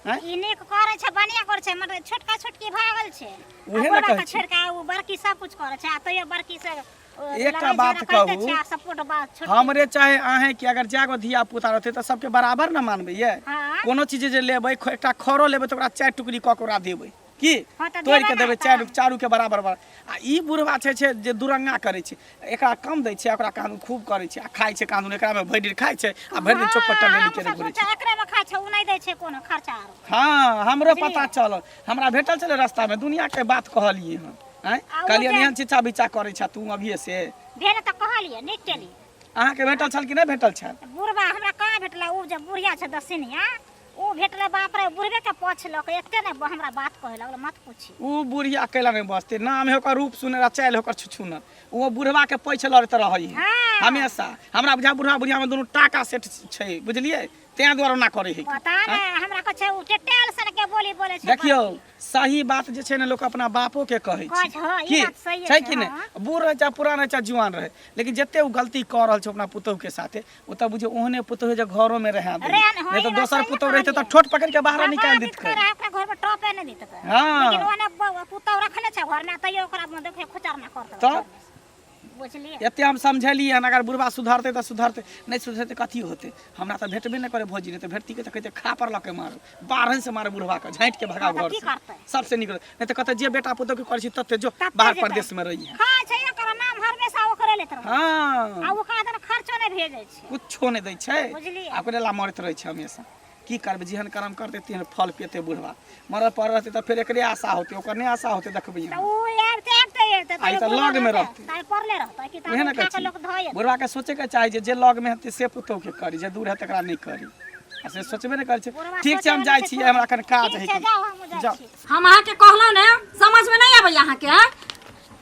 आँय? ई नीक करै छै, बढ़िआँ करै छै, मगर छोटका छोटकी भागल छै। उहे ने आ बड़का कहै छी। छोड़ि कऽ ओ बड़की सब कुछ करै छै आ तैयो बड़की से ओ एकटा लड़ाइ बात झगड़ा करिते कहू, छै आ सपोर्ट बात छोटकी। हमरे चाहे अहें कि अगर जागो धिया पुता रहतै तऽ सबके बराबर ने मानबै ये। हाँ। कोनो चीज जे लेबै, एकटा खरो लेबै तऽ ओकरा चारि टुकड़ी कऽ के ओकरा देबै की हाँ, तऽ तोड़ि के देबै ने देबै तऽ। चारि चारू के बराबर बराबर। आ ई बुढ़वा छै छै जे दुरंगा करै छै, एकरा कम दै छै ओकरा कानून खूब करै छै आ खाइ छै कानून एकरामे भरि दिन खाइ छै आ भरि दिन चौक पर टहलेली हाँ, केने हमसब घुरै छै। सोचै एकरे में खाइ छै, उ नहि दै छै कोनो खर्चा आरो। हाँ, हमरो बुझलियै? पता चलल, हमरा भेटल छलै रास्तामे, दुनियाके बात कहलियै हँ। आँय, आ ओ कहलियै जे- एहन चिचा बिचा करै छह तू अभिये से। भेल तऽ कहलियै नीक केली। अहाँके भेटल छल कि नहि भेटल छल? बुढ़बा हमरा कहाँ भेटलै, उ जे बुढ़िया छै दसिनिया उ भेटलै। बाप रे, बुढ़बे के पछ लऽ के एते ने हमरा बात कहै लगलै, मत पूछी। उ बुढ़िया कैला नहि बजतै? नाम है ओकर रूप सुनर आ चालि ओकर छुछुनर। ओ बुढ़वा के पैछ लड़ैत रहै है हाँ। हमेशा। हमरा बुझा बुढ़वा बुढ़िया में दुनू टाका सेट छै, बुझलियै? तें दुआरे ओना करै है। पता नहि हमरा कहै छै उ टेटेल सन के बोली बोलै छै। देखियौ, सही बात जे छै ने लोक अपना बापो के कहै कहै छै। छै, हँ, ई की बात सहिए छै छै, कि नहि? हँ। बूढ़ रहै चाहे पुरान रहै चाहे जुआन रहै, लेकिन जते ओ गलती कऽ रहल छै अपना पुतोहु के साथे, ओ तऽ बुझियौ ओहने पुतोहु जे घरो में रहै दे। रहै ने, हँ, नहि ई तऽ बात दोसर सहिए पुतोहु रहितै तऽ कहलियै। ठोट पकड़ि के बाहर निकालि भगा दितकै। दितकै रहै, ओकरा घर में टपे नहि दितकै। हाँ। लेकिन ओने पुतोहु रखने छै घर में, तैयो ओकरा में देखियौ खुचरना करतै तऽ? बुझलियै? एते हम समझेलियै हन, अगर बुढ़बा सुधरतै तऽ सुधरतै, नहि सुधरतै कथी होतै? हमरा तऽ भेटबे नहि करै भौजी, नहि तऽ भेटती तऽ कहितै खा पर लऽ के मारू, बारहन से मारू बुढ़बा के, झाँटि के भगाउ हँ, तऽ घर की से। करतै? सबसे नीक रहतै। नहि तऽ कहतै जे बेटा पुतोहु के करै छी तते जो तते बाहर जेतै। परदेश में रहिहे। खाइ छै, एकर नाम हमेशा ओकरे लैत रहै। हाँ। आ ओकरा दन खर्चो नहि भेजै छै। कुछो नहि दै छै। बुझलियै? आ ओकरे ला मरैत रहै छै हमेशा। की करबै, जेहन कर्म करतै तेहन फल पेतै बुढ़वा। मरल पर रहतै तऽ फेर एकरे आशा होतै, ओकर नहि आशा होतै, देखबै तऽ अहाँ। उ आबिते आबिते आबिते आ ई तऽ बुढ़वा लगमे रहतै, रहतै। ताहि पड़ले रहतै कि उएह ताबे ने उठा कहै कऽ छी, लोक धऽ एतै। बुढ़वाके सोचैके चाही जे जे लगमे हेतै से पुतोहुके करी, जे दूर हेतै तकरा नहि करी, आ से सोचबे नहि करै छै। बुढ़वा ठीक छै, हम सोचै जाइ नहि छियै, छै। हमरा कनि काज ठीक है। छै, जाउ, हमहूँ जाइ जाउ। छी। हम अहाँके कहलहुँ ने, समझमे नहि अबैया अहाँके? आँय?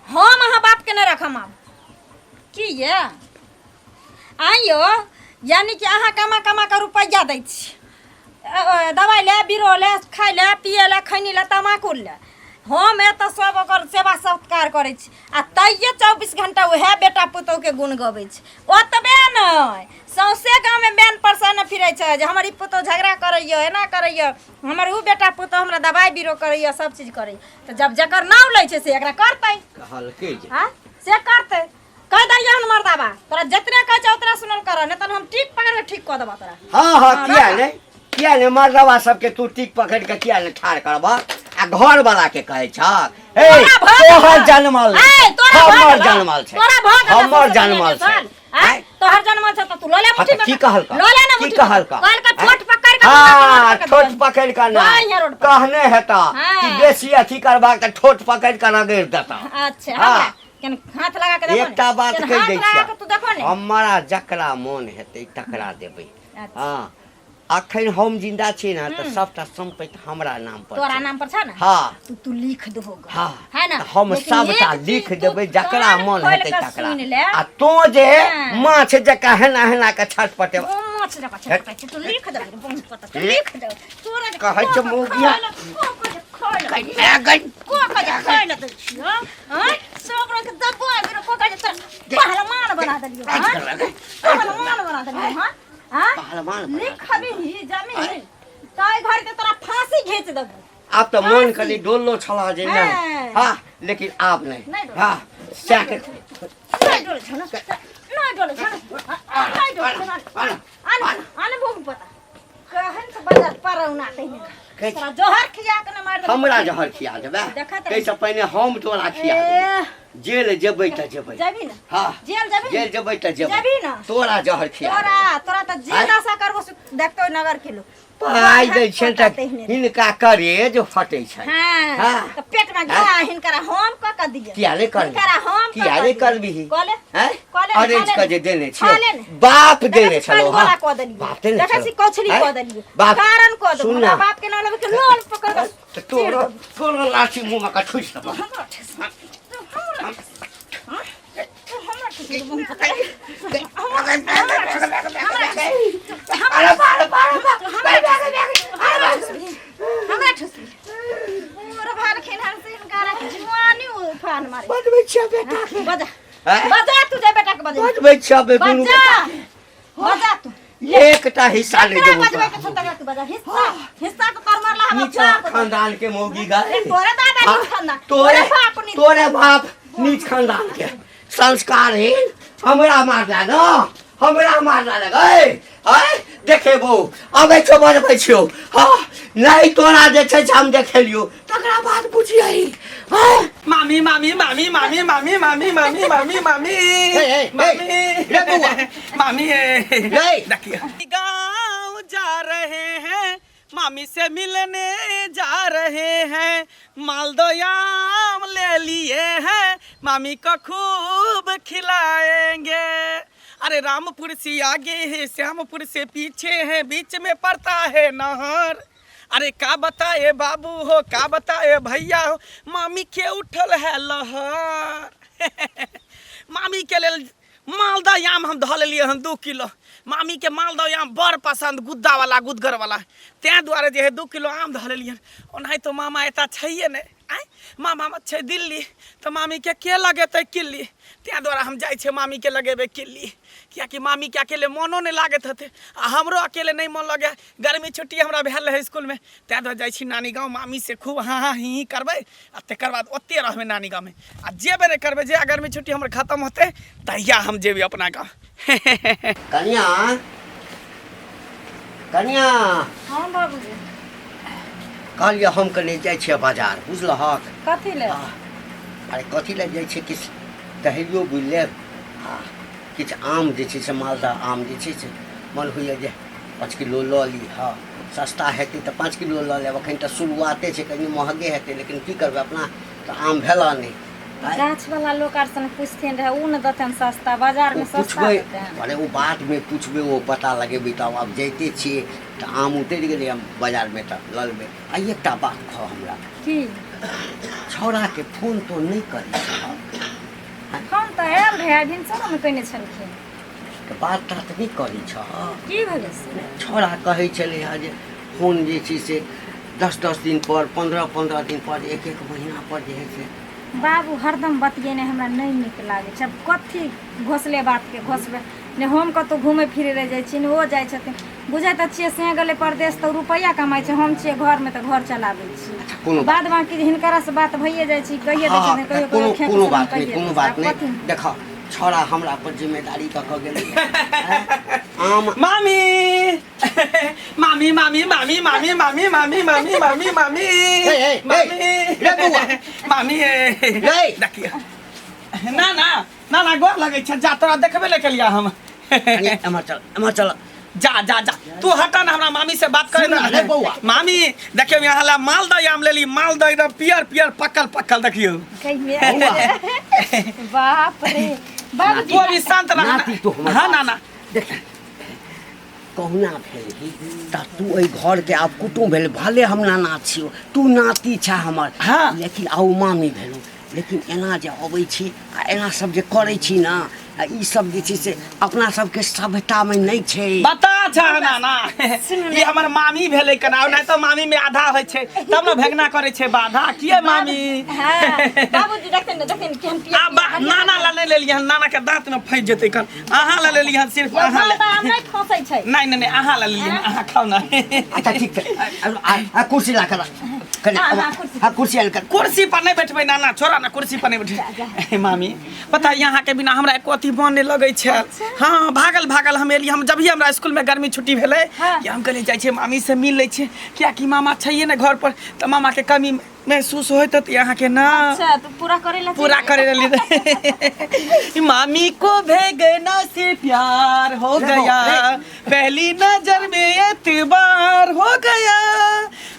हम अहाँ बापके नहि रखम आब। की ये आइयो, यानी कि अहाँ कमा कमा कऽ रुपैआ दै छी दवाइ लए, बीरो लए, खाइ लए, पियै लए, खैनी लए, तमाकुल लए। हम एतऽ सब ओकर सेवा सत्कार करै छी आ तैयो 24 घंटा उएह बेटा पुतोहुके गुण गबै छै। ओतबे नहि, सौंसे गाँवमे बैन पर ने फिरै छै जे हमर ई पुतोहु झगड़ा करैए, एना करैए, हमर ओ बेटा पुतोहु हमरा दवाइ बीरो करैए, सब चीज करैए। तऽ जब जकर नाम लै छै से एकरा करतै। कहलकै जे आँय, से करतै। कह दहियै हन मर्दाबा, तोरा जितने कहै छै उतना सुनल कर, नहि तऽ हम टीक पकड़ के ठीक कऽ देबऽ तोरा। हाँ हाँ, किया नहीं, किया नहीं? मर्दवा सबके तू टीक पकड़ के किया नहीं ठाड़ करबा आ घर वाला के कहै छ? हे, तोरा भऽ गेलौ। तोहर जनमल, ए, तोरा भऽ हमर गेलौ। जनमल छै। तोरा भऽ गेलौ हमर ससुर जनमल दुनिया के छै। साल। आँय? आँय? तोहर जनमल छै तऽ तू लऽ ले हाँ, मुट्ठी तऽ में। की कहलका? लऽ ले ना की मुट्ठी में। कहलका? कहलका आँय? ठोट पकड़ के हाँ, रोड पर ठोट पकड़ के ना। हाँ, यहाँ रोड पर। कहने हेता हाँ। कि बेसी अथी करबाक तऽ ठोट पकड़ के रगड़ि देता। अच्छा, हाँ। हमरा केन हाथ लगा के देखो ने। एकटा बात केन कहि हाथ दै लगा छियै के तू देखो ने। हमरा जकरा मोन हेतै तकरा देबै। अच्छा। हँ, अखन हम जिंदा छी ने तऽ सबटा सम्पत्ति हमरा नाम पर तोरा छै। नाम पर छ ना? हाँ। तू तू लिख दहो ग। हाँ। है ना? तऽ हम लेकिन सबटा एक चीज लिख तू देबै, जकरा कान मन खोलि हेतै कऽ तकरा। सुनि ले। आ तों जे हाँ। माछ जकाँ हेना हेना कऽ छटपटेब। ओ माछ जकाँ छटपटाइ छै, तू लिख दे बम पता, तू लिख दे तोरा जे कहै को छै कऽ मौगिया। खाय लए, को कऽ जे खाय लए, गई गई को कऽ जे खाय लए दै छियौ, आँय? सब रंग के दब्बा आबि को कऽ जे तोरा पहलवान बना देलियौ, आँय? पहलवान बना देलियौ, हाँ? आँय? पहलवान बना लिखबही जमीन ताहि घर के तोरा फांसी घींच देबो। आब तऽ मन कनि डोललो छला जे नहि। हाँ। हाँ, लेकिन आब नहि। नहि डोलै। हाँ, सएह के नहि डोलै छौ ने, नहि डोलै छौ ने, नहि डोलै छौ ने। आन आन भूख पता कहन से बजर परौना तहिने कहै छी। तोरा जहर खिया के ने मारि देबो। हमरा जहर खिया देबै? देखैत रही। ताहिसँ पहिने हम तोरा खिया देबै। ए, जेल जेबै तऽ जेबै। जेबी ने? हाँ। जेल जेबी ने? जेल जेबै तऽ जेबै। जेबी ने? तोरा जहर खिया तोरा देबै। तोरा तऽ जे आँय? दशा करबो से देखतो नगर के लोग। पाइ दै छै तऽ तहिने। हिनका करेज फटै छै। हाँ, हाँ। तऽ पेट में घा हिनकरा हम कऽ कऽ दिअ। किया नहि करबी? हिनकरा हम कऽ किया कऽ नहि दिअ। करबिही? कऽ ले। हैं? कऽ ले ने, अरेंज खा ले कऽ ने। जे देने खा ले छियौ ने। बाप देखै देने छी छलौ। पाँच गोला हाँ कऽ देलियै। बाप देने देखै छी छलौ। कौछली हैं? कऽ देलियै। बाप कारण कऽ देबो। सुन हमरा ना। बाप के नाम लेबै के लोल पकड़ कऽ तऽ तोरो तोरो लाठी मुँहमे कऽ ठुसि देबौ। हमरा ठेस। तू हमरा ठेस। हाँ? तू हमरा ठेस। हमरा ठेस। मोर भाल खेनहार से हिनकारा के जुआनी उफान मारे। बजबै छियै बेटा के। बजा। हैं? बजा तू, जा बेटा के बजा। बजबै छियै बे दुनू बजा। बेटा। बजा तू। एकटा हिस्सा नहि जकरा देबौ बजबै तोरा। के छौ तकरा तू बजा। हिस्सा हिस्सा के तोर मरला हमर नीचा बाप। खानदान के मौगी गाय। ए, तोरे दादा हाँ, नीच खानदान। तोरे तोरे बाप नीच। तोरे बाप नीच खानदान के संस्कार है। हमरा मारला न, हमरा मारला न गए आय देखेबो अबै छौ बजबै छियौ। हाँ, नहि तोरा जे छै से हम देखेलियौ तकरा बाद बुझियही। हाँ। मामी मामी मामी मामी मामी मामी मामी मामी मामी हे, हे, मामी रे बौआ। मामी रे। देखिए गाँव जा रहे हैं, मामी से मिलने जा रहे हैं, मालदह आम ले लिए हैं, मामी को खूब खिलाएंगे। अरे रामपुर से आगे है, श्यामपुर से पीछे है, बीच में पड़ता है नहर। अरे का बताए बाबू हो, का बताए भैया हो, मामी के उठल है लहर। मामी के लेल मालदह आम हम धऽ लेलियै हन 2 किलो। मामी के मालदह आम बड़ पसंद, गुद्दा वाला गुदगर वाला, तें दुआरे जे है 2 किलो आम धऽ लेलियै हन। ओनाहितो मामा एतऽ छैहे नहि, आँय मामा छै दिल्ली, तऽ मामी के के लगेतै किल्ली, तें दुआरे हम जाइ छियै मामी के लगेबै किल्ली, कियाकि मामी के अकेले मोनो नहि लागैत हेतै आ हमरो अकेले नहि मोन लगै। गर्मी छुट्टी हमरा भेल रहै इसकुलमे, तें दुआरे जाइ छी नानी गाँव, मामी से खूब हाँ हाँ ही ही करबै आ तकर बाद ओते रहबै नानी गाँवमे आ जेबे नहि करबै। जे गर्मी छुट्टी हमर खतम होतै तहिया हम जेबै अपना गाँव। कनिया, कनिया। हाँ बाबूजी। कहलियै हम कनि जाइ छियै बाजार, बुझलहक? कथी ले? अरे कथी लए जाइ छियै, किछु टहलियो बुलि लेब आ किछु आम जे छै से मालदह आम जे छै से मन होइए जे 5 किलो लऽ ली। हँ, सस्ता हेतै तऽ 5 किलो लऽ लेब। एखन तऽ शुरुआते छै, कनि महगे हेतै, लेकिन की करबै, अपना तऽ आम भेल नहि। आँय? गाछ वाला लोक आर से ने पूछथिन रहे, उ ने देतन सस्ता बाजार में ओ सस्ता पुछबै देतन। अरे ओ बादमे पुछबै, ओ पता लगेबै तब। आब जाइते छियै तऽ आम उतरि गेलै हम बाजारमे तऽ लऽ लेबै। आ एकटा बात कह हमरा। की? छौड़ाके फोन तोन नहि करै छहक? फोन तऽ आयल रहे, आइ भिनसरोमे कयने छलखिन। तऽ बात तात नहि करै छहक? की भेलै से? छौड़ा कहै छलै हँ जे फोन जे छै से 10-10 दिन पर, 15-15 दिन पर, 1-1 महीना पर जे हइ से। बाबू हरदम बतियेनाइ हमरा नहि नीक लागै छै। आब कथी घोसले बातके घोसबै ने, हम कतहु घुमै फिरै लए जाइ छी ने ओ जाइ छथिन। बुझै तऽ छियै, से गेलै परदेश तऽ रुपैआ कमाइ छै, हम छियै घरमे तऽ घर चलाबै छी। अच्छा, कोनो बात बाद बाँकी हिनकरा से बात भइए जाइ छै, कहिए दै हाँ, छथिन कहियो कोनो कहियो खेत कोनो से बात नहि, कहिए कोनो दै छै। बात आब नहि। कथी? देख, छौड़ा हमरा पर जिम्मेदारी कऽ कऽ गेलै आम। मामी मामी मामी मामी मामी मामी मामी मामी मामी मामी हे, हे, मामी रे बौआ। मामी रे। देखियौ ना ना ना ना, गोर लगै छै, जा तोरा देखबे नहि केलियै हम। कनि एम्हर चल, एम्हर चल। जा जा जा, तू हटा ना, हमरा मामी से बात करे ना। रे बौआ। मामी देखियो, यहाँ ला मालदह आम लेली, मालदह एकदम पियर पियर पकल पकल, देखियो। बाप रे बाबूजी। तू अभी शांत रह। नाती तू हमर। हाँ नाना। देख, कहुना भेल तऽ तू एहि घरके आब कुटुम्ब भेल। भले हम नाना छियौ, तू नाती छह हमर। हाँ। लेकिन आउ मामी भेलहुँ, लेकिन एना जे अबै छी आ एना सब जे करै छी ने, आ ई सब जे छै से अपना सबके सभ्यतामे नहि छै। बता छा नाना, ई हमर मामी भेलै कना, नहीं तो मामी में आधा होइ छै तब ने भेगना करै छै बाधा किए मामी। हाँ बाबूजी, देखते ने, देखते ने केहन पियर। आ बा, नाना ला नहि लेलियै हन, नाना के दांत में फंसि जेतै कन। अहाँ ला लेलियै हन, सिर्फ अहाँ ला। मालदह आम नहि फंसै छै। नहीं नहीं नहीं, अहाँ ला लेलियै हन, अहाँ खाउ ना। अच्छा ठीक छै, आ कुर्सी ला कर कने। हाँ, हाँ, कुर्सी। हाँ, कुर्सी आन कर। कुर्सी पर नहीं बैठबै नाना, छोड़ा ना, कुर्सी पर नहीं बैठबै। मामी, पता है, यहाँ के बिना हमरा एको अथी मन नहीं लगै छै। हाँ, भागल भागल हम एलियै। हम जब ही हमरा स्कूल में गर्मी छुट्टी भेलै कि हम कहलियै जाइ छियै मामी से मिल लै छियै, कियाकि मामा छैहे ने घर पर, तऽ मामा के कमी महसूस होइत तऽ यहाँ के ना। अच्छा, तू पूरा करे ला। पूरा करे रही। मामी को भेगना से प्यार हो गया, पहली नजर में एतबार हो गया,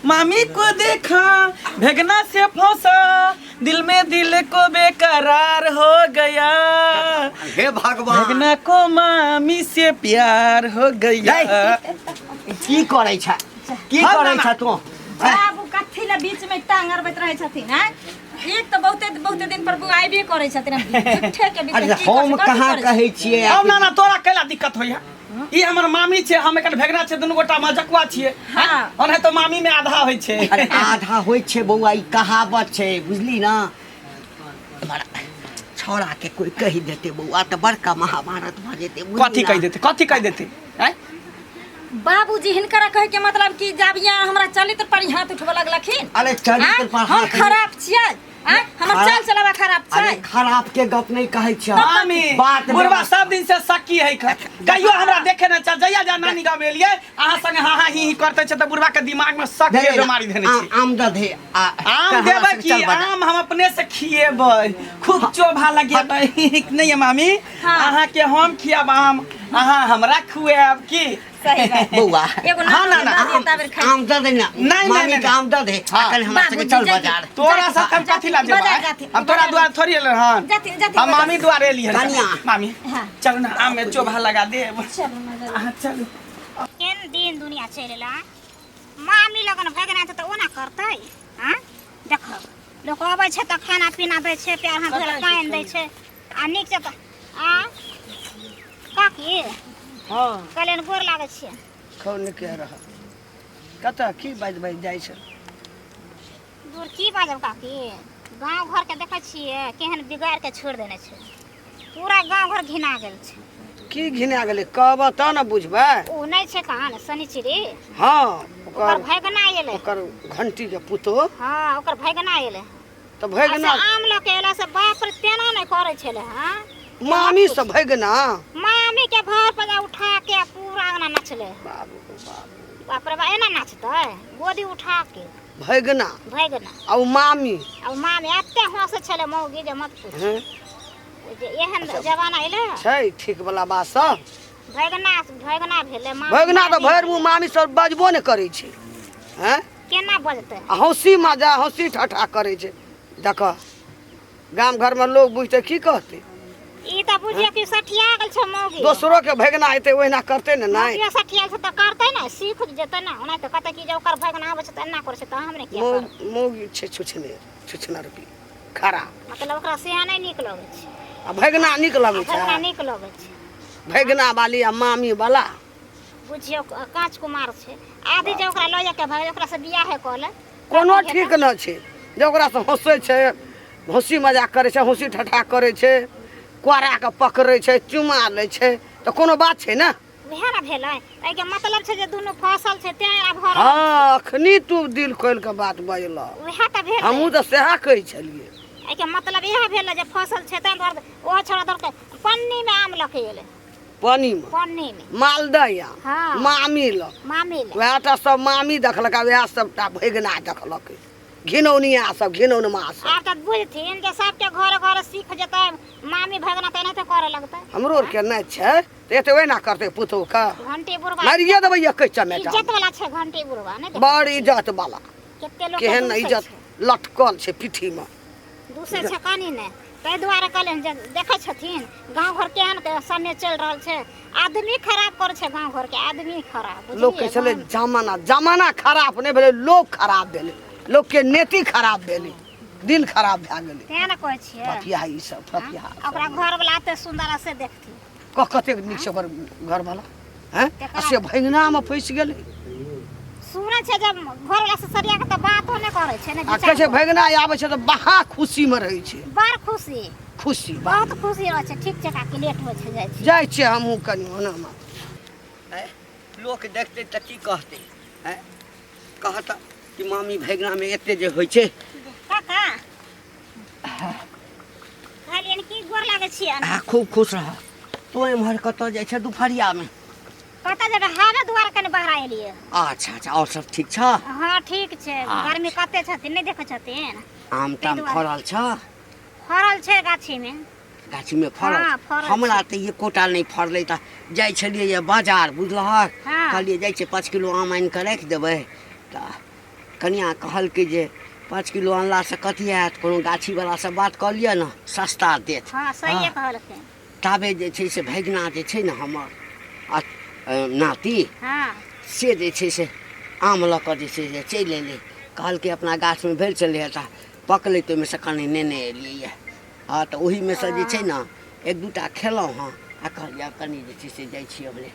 मामी को देखा भेगना से फंसा, दिल में दिल को बेकरार हो गया। हे भगवान! भेगना को मामी से प्यार हो गया। की करै छ, की हाँ, करै नाना। छ तू? बाबू, कथी ला बीच में टांग अड़बैत रहै छथिन? हैं, एक तऽ बहुते बहुते दिन पर बुआइबे करै छथिन, झूठे के बीच में अरे की हम करै- कहाँ कथी करै कहै छियै? अब नाना, तोरा कैला दिक्कत होइया? ई हमर मामी छै, हम एकर भेगना छै, दुनू गोटा मजकुआ छियै। हाँ। ओना तऽ मामी में आधा होइ छै। अरे आधा होइ छै बौआ, ई कहावत छै, बुझली ना? बड़ा छौड़ा के कोई कहि देतै बौआ तऽ बड़का महाभारत भऽ जेतै, बुझली कथी ना? कहि देतै? कथी कहि देतै, आँय? बाबूजी, हिनकरा कहे के मतलब कि जब यहाँ हमरा चलित्र पर ही हाथ उठबऽ लगलखिन। अरे चरित्र आँय? पर हम हाथ नहीं- खराब छियै? आँय? हमर खराब- चाल चलावा खराब अरे छै? खराब के गप नहीं कहै छियै। मामी, बात बुढ़वा सब दिन से सकी है, कहियो हमरा देखे न चल जइया जा नानी गाँव एलियै, अहाँ संगे हाँ हाँ ही ही करते छै तऽ बुढ़वा के दिमाग में शक के बीमारी धेने छै। आम दऽ दे आ आम देबै की? आम हम अपने से खिएबै, खूब चोभा लगेबै। नहीं है मामी? हाँ। अहाँ के हम खियाब आम, अहाँ हमरा खुआब की? सही बात। बौआ। एगो हाँ, नाम ना, ना, दे दिअ ताबेर खाइ। आम दऽ दे ना। नहीं, मामी नहीं, के आम दऽ दे। हाँ। आ कल हमरा संगे बाबूजी, चल जाती। बाजार। तोरा साथ हम कथी ला जेबै? बाजार जाती। हम तोरा दुआर थोड़ी एलै हन। जाती, जाती, हम बाजार। मामी दुआर एली हन। कनिया। मामी, हाँ। चलू ना, आम में चोभा लगा देब। चलू ना जल्दी। अहाँ चलू। केहन दिन दुनिया चलि एला, मामी लगन भगना छै तऽ ओना करतै? आँ देखो, लोक अबै छै तऽ खाना पीना दै छै, पैर हाथ धोइ लए पानि दै छै आ नीक से तऽ आ काकी। हँ। कहलियनि गोर लागै छियै। खौ, नीके रह। कतऽ की बाजि बाजि जाइ छै? दूर की बाजब काकी, गाँव घरके देखै छियै केहन बिगाड़ि के छोड़ि देने छै, पूरा गाँव घर घिना गेल छै। की घिना गेलै, कहबह तऽ ने बुझबै। ओ नहि छै कहाँ शनिचरी? हँ। ओकर ओकर भैगना एलै। ओकर घंटी के पुतोह। हँ, ओकर भैगना एलै। तऽ आ से भैगना आम लऽ के एला से बाप रे, तेना नहि करै छलै। हँ। मामी से भैगना मामी के भर पजा उठा के पूरा अंगना नचलै। बाबू बाबू! बाप रे बा, एना नाचतै गोदी उठा के। भैगना? भैगना। आ ओ मामी? आ ओ मामी एते हँसै छलै मौगी जे मत पूछ। हँ। ओ जे एहन जमाना एलै। छै ठीक वाला बात सब? भैगना, भैगना भेलै मामी। भैगना तऽ मामी भरि मुँह मामी सब बजबो नहि करै छै, हँ। केना बजतै? आ हँसी मजा हँसी ठट्ठा करै छै। देखऽ, गाम घरमे लोग बुझतै की कहतै? ई तऽ बुझियौ कि सठिया गेल छै मौगी। दोसरो के भैगना एतै, ओहिना करतै ने? नहि। मौगियो सठियाल छै तऽ करतै ने, सीख जेतै ने। ओना तऽ कहतै कि जे ओकर भैगना आबै छै तऽ एना करै छै तऽ हम ने किया करब? मौगी छै छुछने छुछनर भी खराब। मतलब ओकरा सेहा नहि नीक लगै छै। आ भैगना नीक आ लगै भैगना छै? नीक लगै छै। भैगना वाली आ मामी वाला। बुझियौ, काँच कुमार छै आदि जे ओकरा लऽ जाके भाय ओकरा से बियाहे कऽ ले। कोनो ठीक न छै जे ओकरासँ हँसै छै, हँसी मजाक करै छै, हँसी ठट्ठा करै छै, कोराके पकड़ै छै, चुमा लै छै, तऽ कोनो बात छै ने? उएह ने भेलै, एहिके मतलब छै जे दुनू फसल छै तें आब भऽ रहल। हँ, अखनी तू दिल खोलि कऽ बात बजलह। उएह तऽ भेलै। हमहूँ तऽ सएह कहै छलियै। एहिके मतलब इएह भेलै जे फसल छै, ताहि दुआरे ओहो छोड़ा दौड़ के पन्नीमे आम लऽ के एलै। पानीमे? पन्नीमे। मालदह आम? हाँ। मामी लग? मामी लग। वएह टा सब मामी देखलक आ वएह सबटा भैगना देखलक। घिनौनिया सब घिनौनमा सब। आब तऽ बुझथिन जे सबके घर घर सीख जेतै, मामी भगना तऽ एनाहिते करऽ लगतै। हमरो आरके नहि छै तऽ एते ओहिना करतै पुतोहके। घंटी बुढ़वा मारिए देबै एकै चमेटा। इज्जत वाला छै घंटी बुढ़वा, नहि देखै बड़ छियै? इज्जत वाला। कते लोक केहन इज्जत लटकल छै पीठीमे। दूसै छै कनी नहि, ताहि दुआरे कहलियनि जे देखै छथिन गाँव घर केहन के समय चलि रहल छै, आदमी खराब करै छै गाँव घरके आदमी खराब। लोक कहै छलै जमाना जमाना खराब नहि भेलै, लोक खराब भेलै, लोकके नीति खराब भेलै, दिन खराब भए गेलै। तेँ ने कहै छियै फफिया ई सब फफिया। ओकरा घरवला एते सुन्दर से देखथिन कतेक नीक छै ओकर घरवला हैं, आ से भैंगनामे फँसि गेलै। सुनै छै जब घरवला से सरिया के तऽ बातो नहि करै छै ने। आ कहै छै भैंगना आबै छै तऽ बहा खुशीमे रहै छै। बड़ खुशी, खुशी बहुत खुशी रहै छै। ठीक छै काकी, लेट होइ छै, जाइ छी। जाइ छियै हमहूँ कनि ओना। लोक देखतै तऽ की कहतै? आँय, कहत कि मामी भैगनामे एते जे होइ छै। काका कहलियनि की गोर लागै छियनि। आ खूब खुश रह। तू एम्हर कतऽ जाइ छै दुपहरियामे? कतऽ जेबै, हवे दुआरे कनि बहरा एलियै। अच्छा अच्छा, आओर सब ठीक छ? हँ ठीक छै। गर्मी कते छथिन नहि देखै छथिन? आम ताम फड़ल छ? फड़ल छै गाछीमे। गाछीमे फड़ल? हँ, फड़ल। हमरा तऽ एकोटा नहि फड़लै। तऽ जाइ छलियै ये बाजार, बुझलहक? हँ। कहलियै जाइ छियै 5 किलो आम आनि कऽ राखि देबै। तऽ कनियाँ कहलकै जे 5 किलो अनलासँ कथी हैत, कोनो गाछीवलासँ बात कऽ लिअ ने, सस्ता देत। हँ सहिए कहलखिन। ताबे जे छै से भगिना जे छै ने हमर आ नाती, हँ, से जे छै से आम लऽ कऽ जे छै से चलि एलै। कहलकै अपना गाछमे भेल छलै तऽ पकलै, तऽ ओहिमे सँ कनि नेने एलियै। हँ, तऽ ओहीमे सँ जे छै ने एक दूटा खेलहुँ हँ, आ कहलियै आब कनि जे छै से जाइ छी अपने।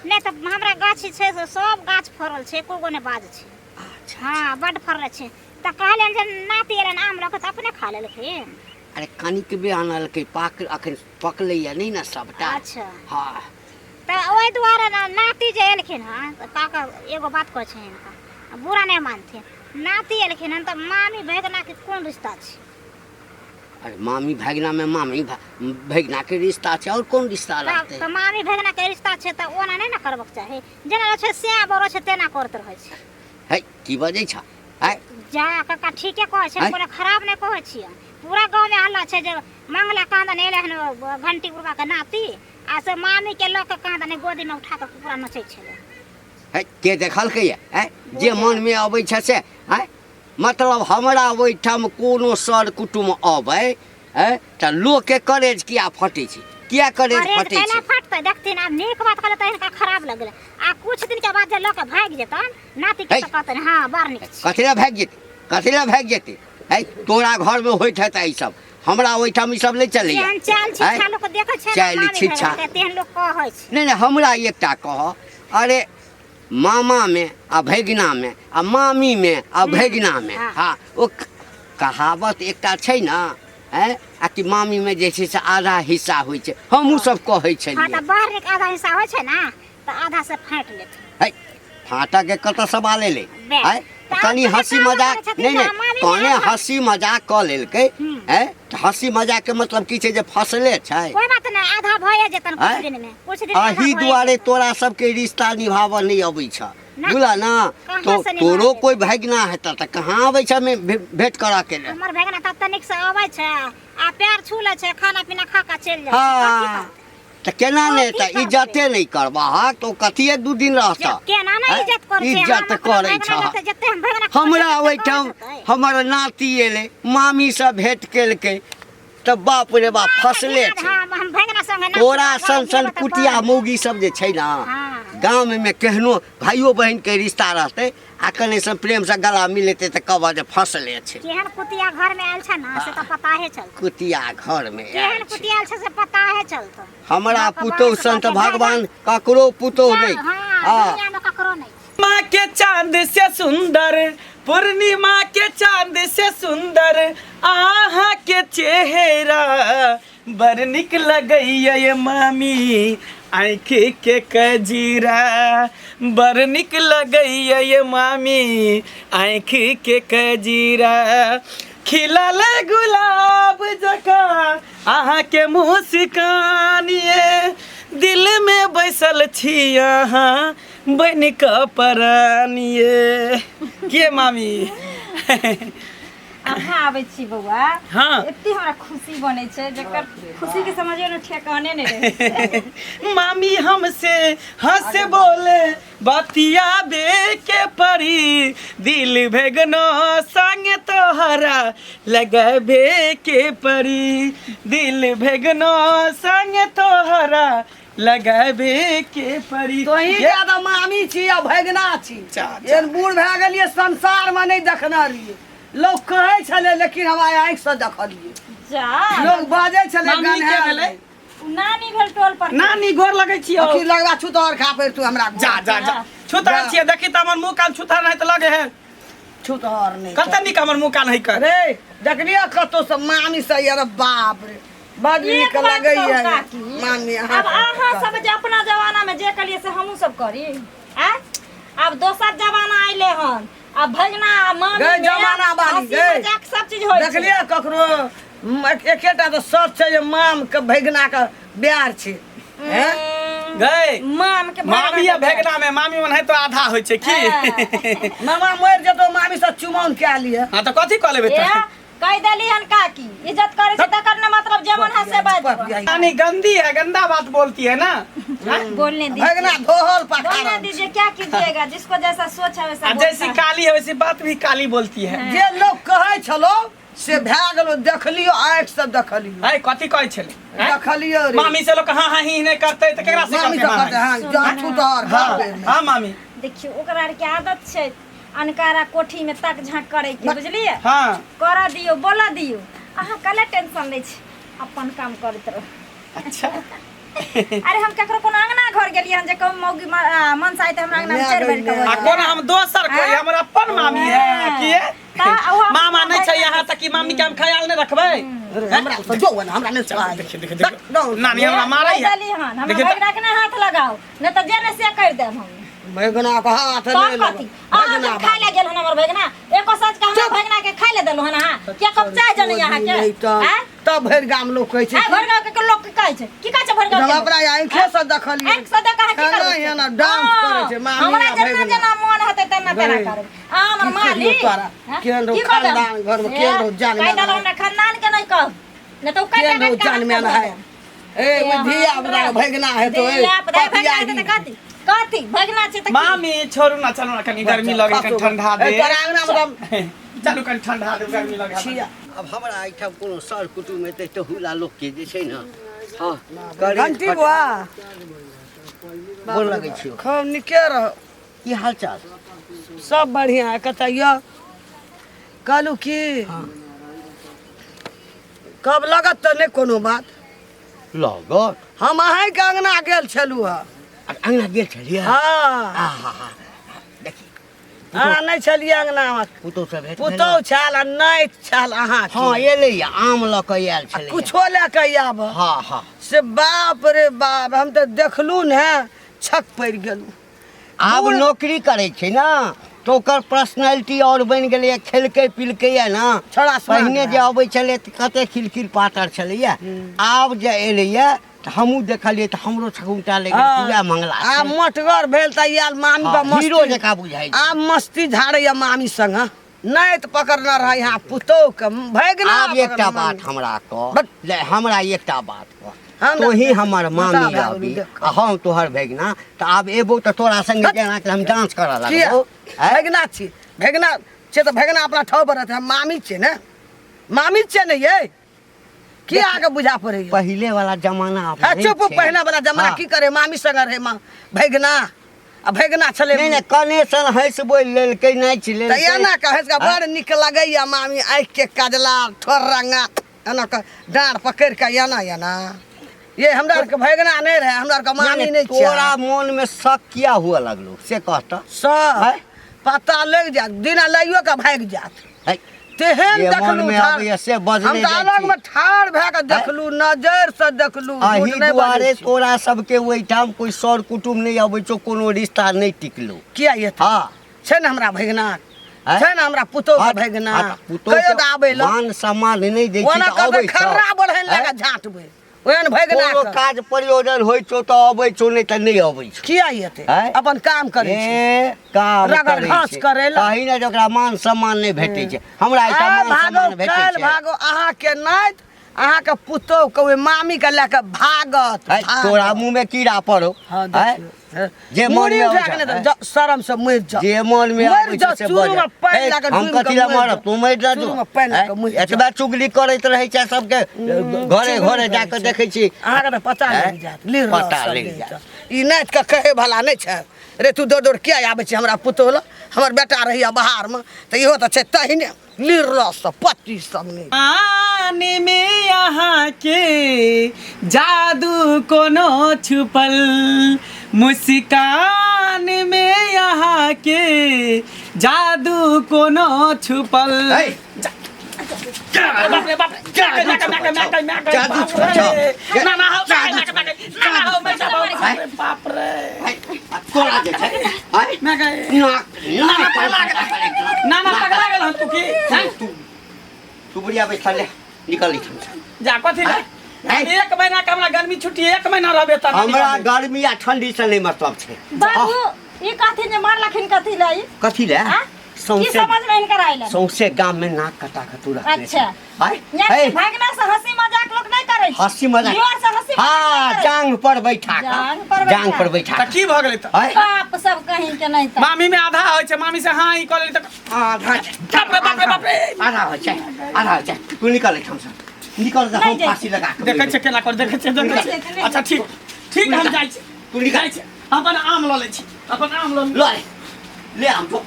नहि तऽ हमरा गाछ छै से सब गाछ फड़ल छै, एको गो नहि बाज छै। अच्छा। हँ, बड्ड फड़ल छै। तऽ कहलियनि जे नाती एलनि आम लऽ कऽ तऽ अपने खा लेलखिन। अरे कनिकबे आनलकै, पाक अखन पकलैया नहि ने सबटा। अच्छा। हँ। तऽ ओहि दुआरे ने नाती जे एलखिन हँ तऽ काका एगो बात कहै छै हिनका बुरा नहि मानथिन, नाती एलखिन हँ तऽ मामी भैगनाके कोन रिश्ता छै? अरे मामी भगिना में मामी भगिना के रिश्ता छै, और कोन रिश्ता रहतै? तऽ मामी भगिना के रिश्ता छै तऽ ओना नहि ने करबक चाही, जेना रहै छै सएह बड़ो छै तेना करैत रहै छै। है की बजै छ? है जा काका ठीके कहै छै, आँय? कोनो खराब नहि कहै छियै। पूरा गाँवमे हल्ला छै जे मंगला काँदन एलै हन घंटी बुढ़बा के नाती, आ से मामी के लऽ के काँदन गोदीमे उठा कऽ पूरा नचै छलै। है के देखलकै है? है जे मन में अबै छै से है, मतलब हमरा ओहिठाम कोनो सर कुटुम अबै है तऽ लोकके करेज किया फटै छै? किया करेज करेज फटै कैला छै? फटतै? देखथिन आब नीक बात कहले तऽ हिनका खराब लगलै, आ कुछ दिन के बाद जे लऽ के भागि जेतन नाती के है। तऽ कहतनि हँ बड़ नीक छै। कथी लए भागि जेतै? कथी लए भागि जेतै? है तोरा घरमे होइत हेतै ई सब, हमरा ओहिठाम ई सब नहि चलैया। तेहन चाल है? छिच्छा लोक देखै छै ने चालि मामी छिच्छा। भगिना के, तेहन लोक कहै छै। नहि नहि, हमरा एकटा कह, अरे मामामे आ भगिनामे आ मामीमे आ भगिनामे, हँ ओ कहावत एकटा छै ने, हैं, आ कि मामीमे जे छै से आधा हिस्सा होइ छै, हमहूँ सब कहै हँ छलियै। तऽ बड़ नीक आधा हिस्सा होइ छै ने तऽ आधा से फाँटि लेथिन। है फाटऽके कतऽ सवाल एलै? बे, है तऽ कनि अपने हँसी काम मजाक करै छथिन नहि तऽ नहि मामी कने आधा- हँसी मजाक कऽ लेलकै। है तऽ हँसी मजाकके मतलब की छै जे फसले छै? कोइ बात नहि, आधा भए जेतन कुछ आँय? दिन में, कुछ दिन में आधा अही भए दुआरे जेतन। तोरा सबके रिश्ता निभाबऽ नहि अबै छ, ना। बुझल ने? कहाँ तो से निभाबै? तोरो कोइ भगिना हेतऽ तऽ कहाँ अबै छ भेंट करऽ के लेल? हमर भगिना तऽ तनिक से अबै छै आ पैर छू लै छै, खाना पीना खा कऽ चलि जाइ छै। कथी हँ करतै? तऽ केना नहि कथी तऽ करतै? इज्जते नहि करबहक तऽ ओ कथी एक दू दिन रहतऽ? केना नहि आँय? इज्जत करै छै? इज्जत हम अपना करै भगिना छह। लग तऽ जते हम भगिना करै हमरा छियै, तते ओहिठाम करैत हेतै। हमर नाती एलै, मामीसँ भेंट केलकै तऽ बाप रे बाप फसले छै। हाँ, हम भगिना संगे नाच तोरा गाबै सन सन जेबै तऽ कुटिया बड़। मौगी सब जे छै ने, हाँ। गाममे केहनो भाइयो बहिनके रिश्ता रहतै आ कने से प्रेम से गला मिलेतै तऽ कहबह जे फसले छै। केहन कुतिया घर में आयल छै ना से तऽ पता है चलतै। कुतिया घर में आयल केहन छै। कुतिया आयल छै से पता है चलतै। हमरा बाप पुतोह बाप सन तऽ बाप भगवान ककरो पुतोह जा, नहि। हाँ, हाँ। दुनिया में ककरो नहीं। माँ के चांद से सुंदर, पूर्णिमा के चांद से सुंदर आहा के चेहरा बड़ निक लगैया ये मामी आँखि के कजीरा, बड़ निक लगैया ये मामी आँखि के कजीरा, खिलल गुलाब जकाँ अहाँके मुस्कान ये, दिल में बैसल छी अहाँ बनि कऽ परान ये। के मामी? अहाँ आबै छी बौआ। हाँ। एते हमरा खुशी बनै छै जकर खुशी के समझियो ने ठेकाने नहि रहै छै। मामी हमसे हंस बोले बतिया बे के परी, दिल भेगनो संग तोहरा लगबे के परी, दिल भेगनो संग तोहरा लगबे के परी। तोही ज्यादा मामी छी आ भगना छी। चा, चा। एहन बूढ़ भए गेलियै संसार में नहीं देखने रहियै। लोग कहै छलै लेकिन हम आइ आँखि से देखलियै। जा लोग बाजै छलै मामी के गन्हाएल। भेलै? उ नानी भेल टोल पर। नानी गोर लगै छियौ। अखी लगवा छुतहर खा पड़ि तू हमरा गोर। जा जा जा, छुतहर जा। छियै, देखी तऽ हमर मुँह कान छुतहर नहीं तऽ लगे है। छुतहर नहि। कते नीक हमर मुँह कान है कर। रे देखलियै कतौ से मामी से यार, बाप रे बड एक नीक बात लगैया। कहू काकी, मामी अब अहाँ सब जे अपना जमाना में जे कलिए से हमहूँ सब करी आ आब दोसर जमाना अइले हन, आब भगना आ मामी गै में जमाना बाली, हँसी गै। मजाक सब चीज होइ छै। देखलियै ककरो एकेटा तऽ सच छै जे माम के भगना के ब्यार छै हैं? गै माम के मामी आ भेगना में मामी मन है तो आधा होइ छै की। मामा मरि जेतौ मामी से चुमाउन कए लिहे। हाँ तऽ कथी कऽ लेबै ए तऽ? कह देली हन काकी इज्जत करे छै तकर न मतलब जे मन है से बाज। नानी गंदी है, गंदा बात बोलती है ना। बोलने दीजिए, भगना धोहल बोलने पखारल। दीजिए, क्या कीजिएगा, जिसको जैसा सोच है वैसा आ बोलता जैसी है। काली है वैसी बात भी काली बोलती है। जे लोग कहै छलो से भए गेलो, देखलियो आँखि से देखलियो। है कथी कहै छलै हैं? देखलियो रे। मामी से लोग हाँ हाँ ही नहीं करते तऽ केकरा से मामी करते? से हाँ, कहते हाँ। हाँ जा छुतहर खा हाँ पड़ि। हाँ मामी। देखियो ओकरा आर के आदत छै अनकारा कोठी में तक झाँक करे के, बुझलिए? हाँ। कर दियो, बोला दियो, अहाँ कले टेंशन लै छी, अपन काम करैत रहू। अच्छा। अरे हम केकरो कोनो अंगना घर गेलियै हन जे कहू मौगी मन से आयते हमरा अंगना में माय चढ़ि गै बैठ के माय। आ कोना हम दोसर कोई हाँ? हमर अपन मामी है हाँ। की है? तऽ ओहो अपन मामा नहीं भाई छै यहाँ तक कि मामी के हम ख्याल नहीं रखबै। हमरा से जो ने हमरा नहीं सुहाय। देखिए देखिए देखिए नानी हमरा मारै है। देली हन हमरा देखिए तऽ- भगना के नहि हाथ लगाओ, नहि तऽ जे नहि से करि देब हम। भगना के हाथ तब नहि कथी अहाँ भगना जे खाय ले गेल हन हमर भगना, एको साँझ के हमरा भगना के खाय ले देलहुँ हन अहाँ के कप चाय जनै अहाँ के नहि तऽ आँय? तब भरि गाम लोग कहै छै आँय, भरि गाँव के लोक की कहै छै, की कहै छै भरि गाँव के हम लोक? अपना आँखे से देखलियै। आँखि से देख अहाँ की खाना करबै? एना डांस करै छै मामी हमरा आ जेना भगना। जेना मन हेतै तेना तेना गै, करबै। अहाँ हमर की मालिक कहियौ तोरा? हँ? केहन रहौ की कहबै? खानदान घरमे, ए, केहन रहौ जान कहि मैना देलहुँ है? हमरा खानदान के नहि कहब, नहि तऽ ओ काटि केहन रहौ काटि कऽ जान मैना है? ए ओहि धिया पुता के भगना हेतौ ए। धिया पुता भगना पतिया हेतै तऽ कथी कथी भगना छै तऽ की? मामी छोड़ू ना, चलू ना कनी गर्मी लगे, कनी ठंडा दे। ए, तोरा अंगना मे तऽ चलू कनी ठंडा दे, गर्मी लगे। छिया। आब हमरा एहिठाम कोनो सर कुटुम एतै तहुला लोकके जे छै ने, हँ करे घंटी बुआ। गोर लगै छियौ। खूब नीके रहो। की हाल चाल? सब बढ़िया है। कतऽ यऽ कहलू की कब लगत तऽ नहि कोनो बात लगत। हम अहाँके अंगना गेल छलहुँ हँ। अंगना गेल छलियै? हाँ। आहा, देखी अहाँ नहि छलियै अंगनामे। पुतहु सब भेट पुतहु छल आ नहि छल अहाँ। हाँ एलैया, आम लऽ कऽ आयल छलै। कुछो लए कऽ आब। हाँ हाँ। से बाप रे बाप, हम तऽ देखलहुँ ने छक पड़ि गेलहुँ। आब नौकरी करै छै ने तऽ ओकर पर्सनैलिटी आओर बनि गेलैया, खेलकै पिलकैया ने। छोड़ा सुना पहिने जे अबै छलै तऽ कते खिलखिल पातर छलैया, आब जे एलैया तऽ हमहूँ देखलियै तऽ हमरो छकुमटा लागि गेल, पूरा मंगला आ मोटगर भेल तऽ आयल मामी हाँ, पर मस्ती हीरो जकाँ बुझाइ छै। आब मस्ती झाड़ैया मामी संग, नहि तऽ पकड़ने रहै यहाँ पुतोह के भगना। आब एकटा पकड़ने बात मामी। हमरा कह बट- ले, हमरा एकटा बात कह, हमरा तोही हमर बता मामी भए गेलौ, रहबी देख। आ हम तोहर भगिना, तऽ आब एबो तऽ तोरा संगे जेना कि हम डांस करऽ किया लगबो। आँय? भगना छी, भगना छै तऽ भगना अपना ठाव पर रहतै, हम मामी छियै ने, मामी छियै ने यै, की अहाँके बुझा पड़ैया? पहिले वाला जमाना आब है नहि चुप। छै। पहिने वाला जमाना हाँ। की करे, मामी संग रहे माँ भगना आ भगना छलै। नहि नहि, कने सन हँसि बोलि लेलकै, नाचि तऽ लेलकै। एना कहै छै बड़ नीक लगैया मामी, आँखि के कजला ठोर रंगा एना कऽ डाँड़ पकड़ि कऽ एना एना। ये हमरा आरके भगना नहि रहै, हमरा आरके नहि, मामी नहि, नहि तोरा छियै। मोन मे शक किया हुअ लगलो से कह तऽ। सब आँय? पता लागि जायत, दिना लैयो कऽ भागि जायत। है, तेहन जे देखलहुँ मोनमे ठाढ़- अबैया से बजने हम तऽ जाइ अलग छी। मे ठाढ़ भए कऽ देखलहुँ, नजर से देखलहुँ, झूठ अही नहि बजै दुआरे छी। तोरा सबके ओहिठाम कोइ सर कुटुम नहि अबै छौ, कोनो रिश्ता नहि टिकलो। किया एतै? हाँ। छै ने हमरा भगना, आँय? छै ने हमरा पुतोह के हट, भगना, हट, पुतोह कहियो के तऽ आबै लए मान सम्मान नहि दै छी ओना तऽ कहबै अबै छौ। खर्रा बढ़ै लगा आँय? झाँटबै। ओहन भगना कोनो के। काज प्रयोजन होइ छौ तऽ अबै छौ नहि तऽ नहि अबै छौ किया एतै आँय? अपन काम करै छै ए काम रगड़ करै घास छै। करैला। तही ने जे ओकरा मान सम्मान नहि भेटै छै हमरा एकटा आइ मान भागो सम्मान भेटै काल्हि छै भागो अहाँके नाति अहाँके पुतोह के ओहि मामी के लए के भागत है, भागत। तोरा मुँह में कीड़ा पड़ो हाँ, है? देखियौ, हाँ। जे मन मुड़ी में उठा आबै के छै, नहि तऽ शरम से मरि जाओ जे मन में मरि आबै छै जाओ, से चूरू बजै। में पानि हे, लए कऽ हम डूबि कथी कऽ लए मरि मरब जाओ। तू मरि जा चूरू में पानि लए कऽ मरि जाओ। एतबा चुगली करैत रहै छै सबके घरे चुगली घरे जा करै कऽ छै। देखै छी अहाँके तऽ पता हैं? लागि जायत लीर पता लागि जायत। ई नाति के कहै भला नहि छै रे तू दौड़ दौड़ किया आबै छै हमरा पुतोह लग हमर बेटा रहैया बाहरमे तऽ इहो तऽ छै तहिने लीर सब पत्ती सब नहि आने में यहाँ के जादू कोनो छुपल मुस्कान में यहाँ के जादू कोनो छुपल है, बाप रे बाप रे जादू मैं मैं मैं मैं जादू छुपल छौ। ना ना हो जादू मैं मैं ना हो मैं बाप रे बाप रे है, आ तोरा जे छै है, मैं गए नाक नाक पगला गेल। ना ना पगला गेल हन तू की हैं? तू तू बुढ़िया बैठल ले निकल एहिठाम से। जा कथी ले हैं? एक महीना के हमरा गर्मी छुट्टी एक महीना रहबे त हमरा गर्मी आ ठंडी से नहीं मतलब छै बाबू ई कथी जे मारलखिन कथी लै कथी ले आँ? की सौंसे समझ में हिनकर आइलन सौंसे गाम में नाक कटा के तू रखने अच्छा। छै। आय यहाँ हे, भागना से हंसी मजाक लोग नहीं करे छै। हंसी मजाक दियोर से हंसी मजाक हाँ नहीं करे छै। जांग पर बैठा के जांग पर बैठा जांग पर बैठा त के। की भऽ गेलै त आय बाप सब कहीं के नहीं त मामी में आधा होइ छै मामी से हाँ ई कऽ लेली त आधा बाप रे बाप रे बाप रे आधा हो छै आधा हो छै तू निकल एहिठाम से निकल तऽ नहि हम जाइ फांसी लगा के देखै छै केना कर देखै छै देखै छै अच्छा ठीक ठीक हम जाइ छी तू निकल। जाइ छी अपन आम लऽ लै छी अपन आम लऽ ले ले आम तो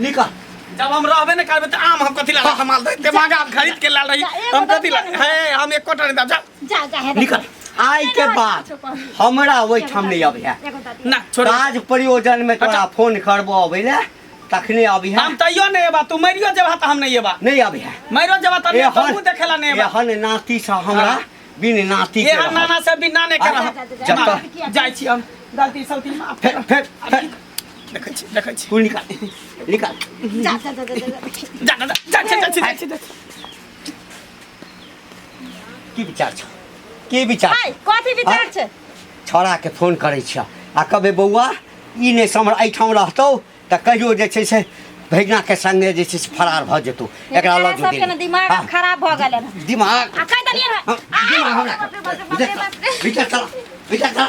निकल जब हम रहबे नहि करबै तऽ आम हम कथी लए सम्हाल दे एते महंगा आम खरीद के लाल रही जा, एगो हम कथी लए दऽ हे हम एकोटा नहि देब जा जा जा हे निकल आइ के बाद हमरा ओहिठाम नहि अबै है एगो दऽ दियौ। ना छोड़ काज प्रयोजन में तोरा फोन करबो अबै ले तखने अबै है हम तैयो नहि एबा तू मरियो जेबा तऽ हम नहि एबा नहि अबै है मरियो जेबा तऽ नहि तू देखेला नहि एबा एहन नाती से हमरा बिन नाती के एहन रहब। नाना से भी नाने के आ, रहब जब तक जाइ छी हम गलती सलती माफ फेर फेर फेर देखै छी देखै छी तू निकाल निकाल जा जा जा जा जा जा जा जा जा जा जा जा की विचार छौ की विचार हाय कथी विचार छै छौड़ा के फोन करै छियह आ कहबै बौआ ई नहि समर एहिठाम रहतौ तऽ कहियो जे छै से भैगना के संगे जे छै से फरार भऽ जेतौ एकरा लऽ जो सबके ने दिमाग हाँ। खराब भऽ गेलै हन। दिमाग आ कहि देलियै हन। हाँ, दिमाग हमरा बाप रे, बाप रे, बाप रे, बाप रे। भीतर चला भीतर चला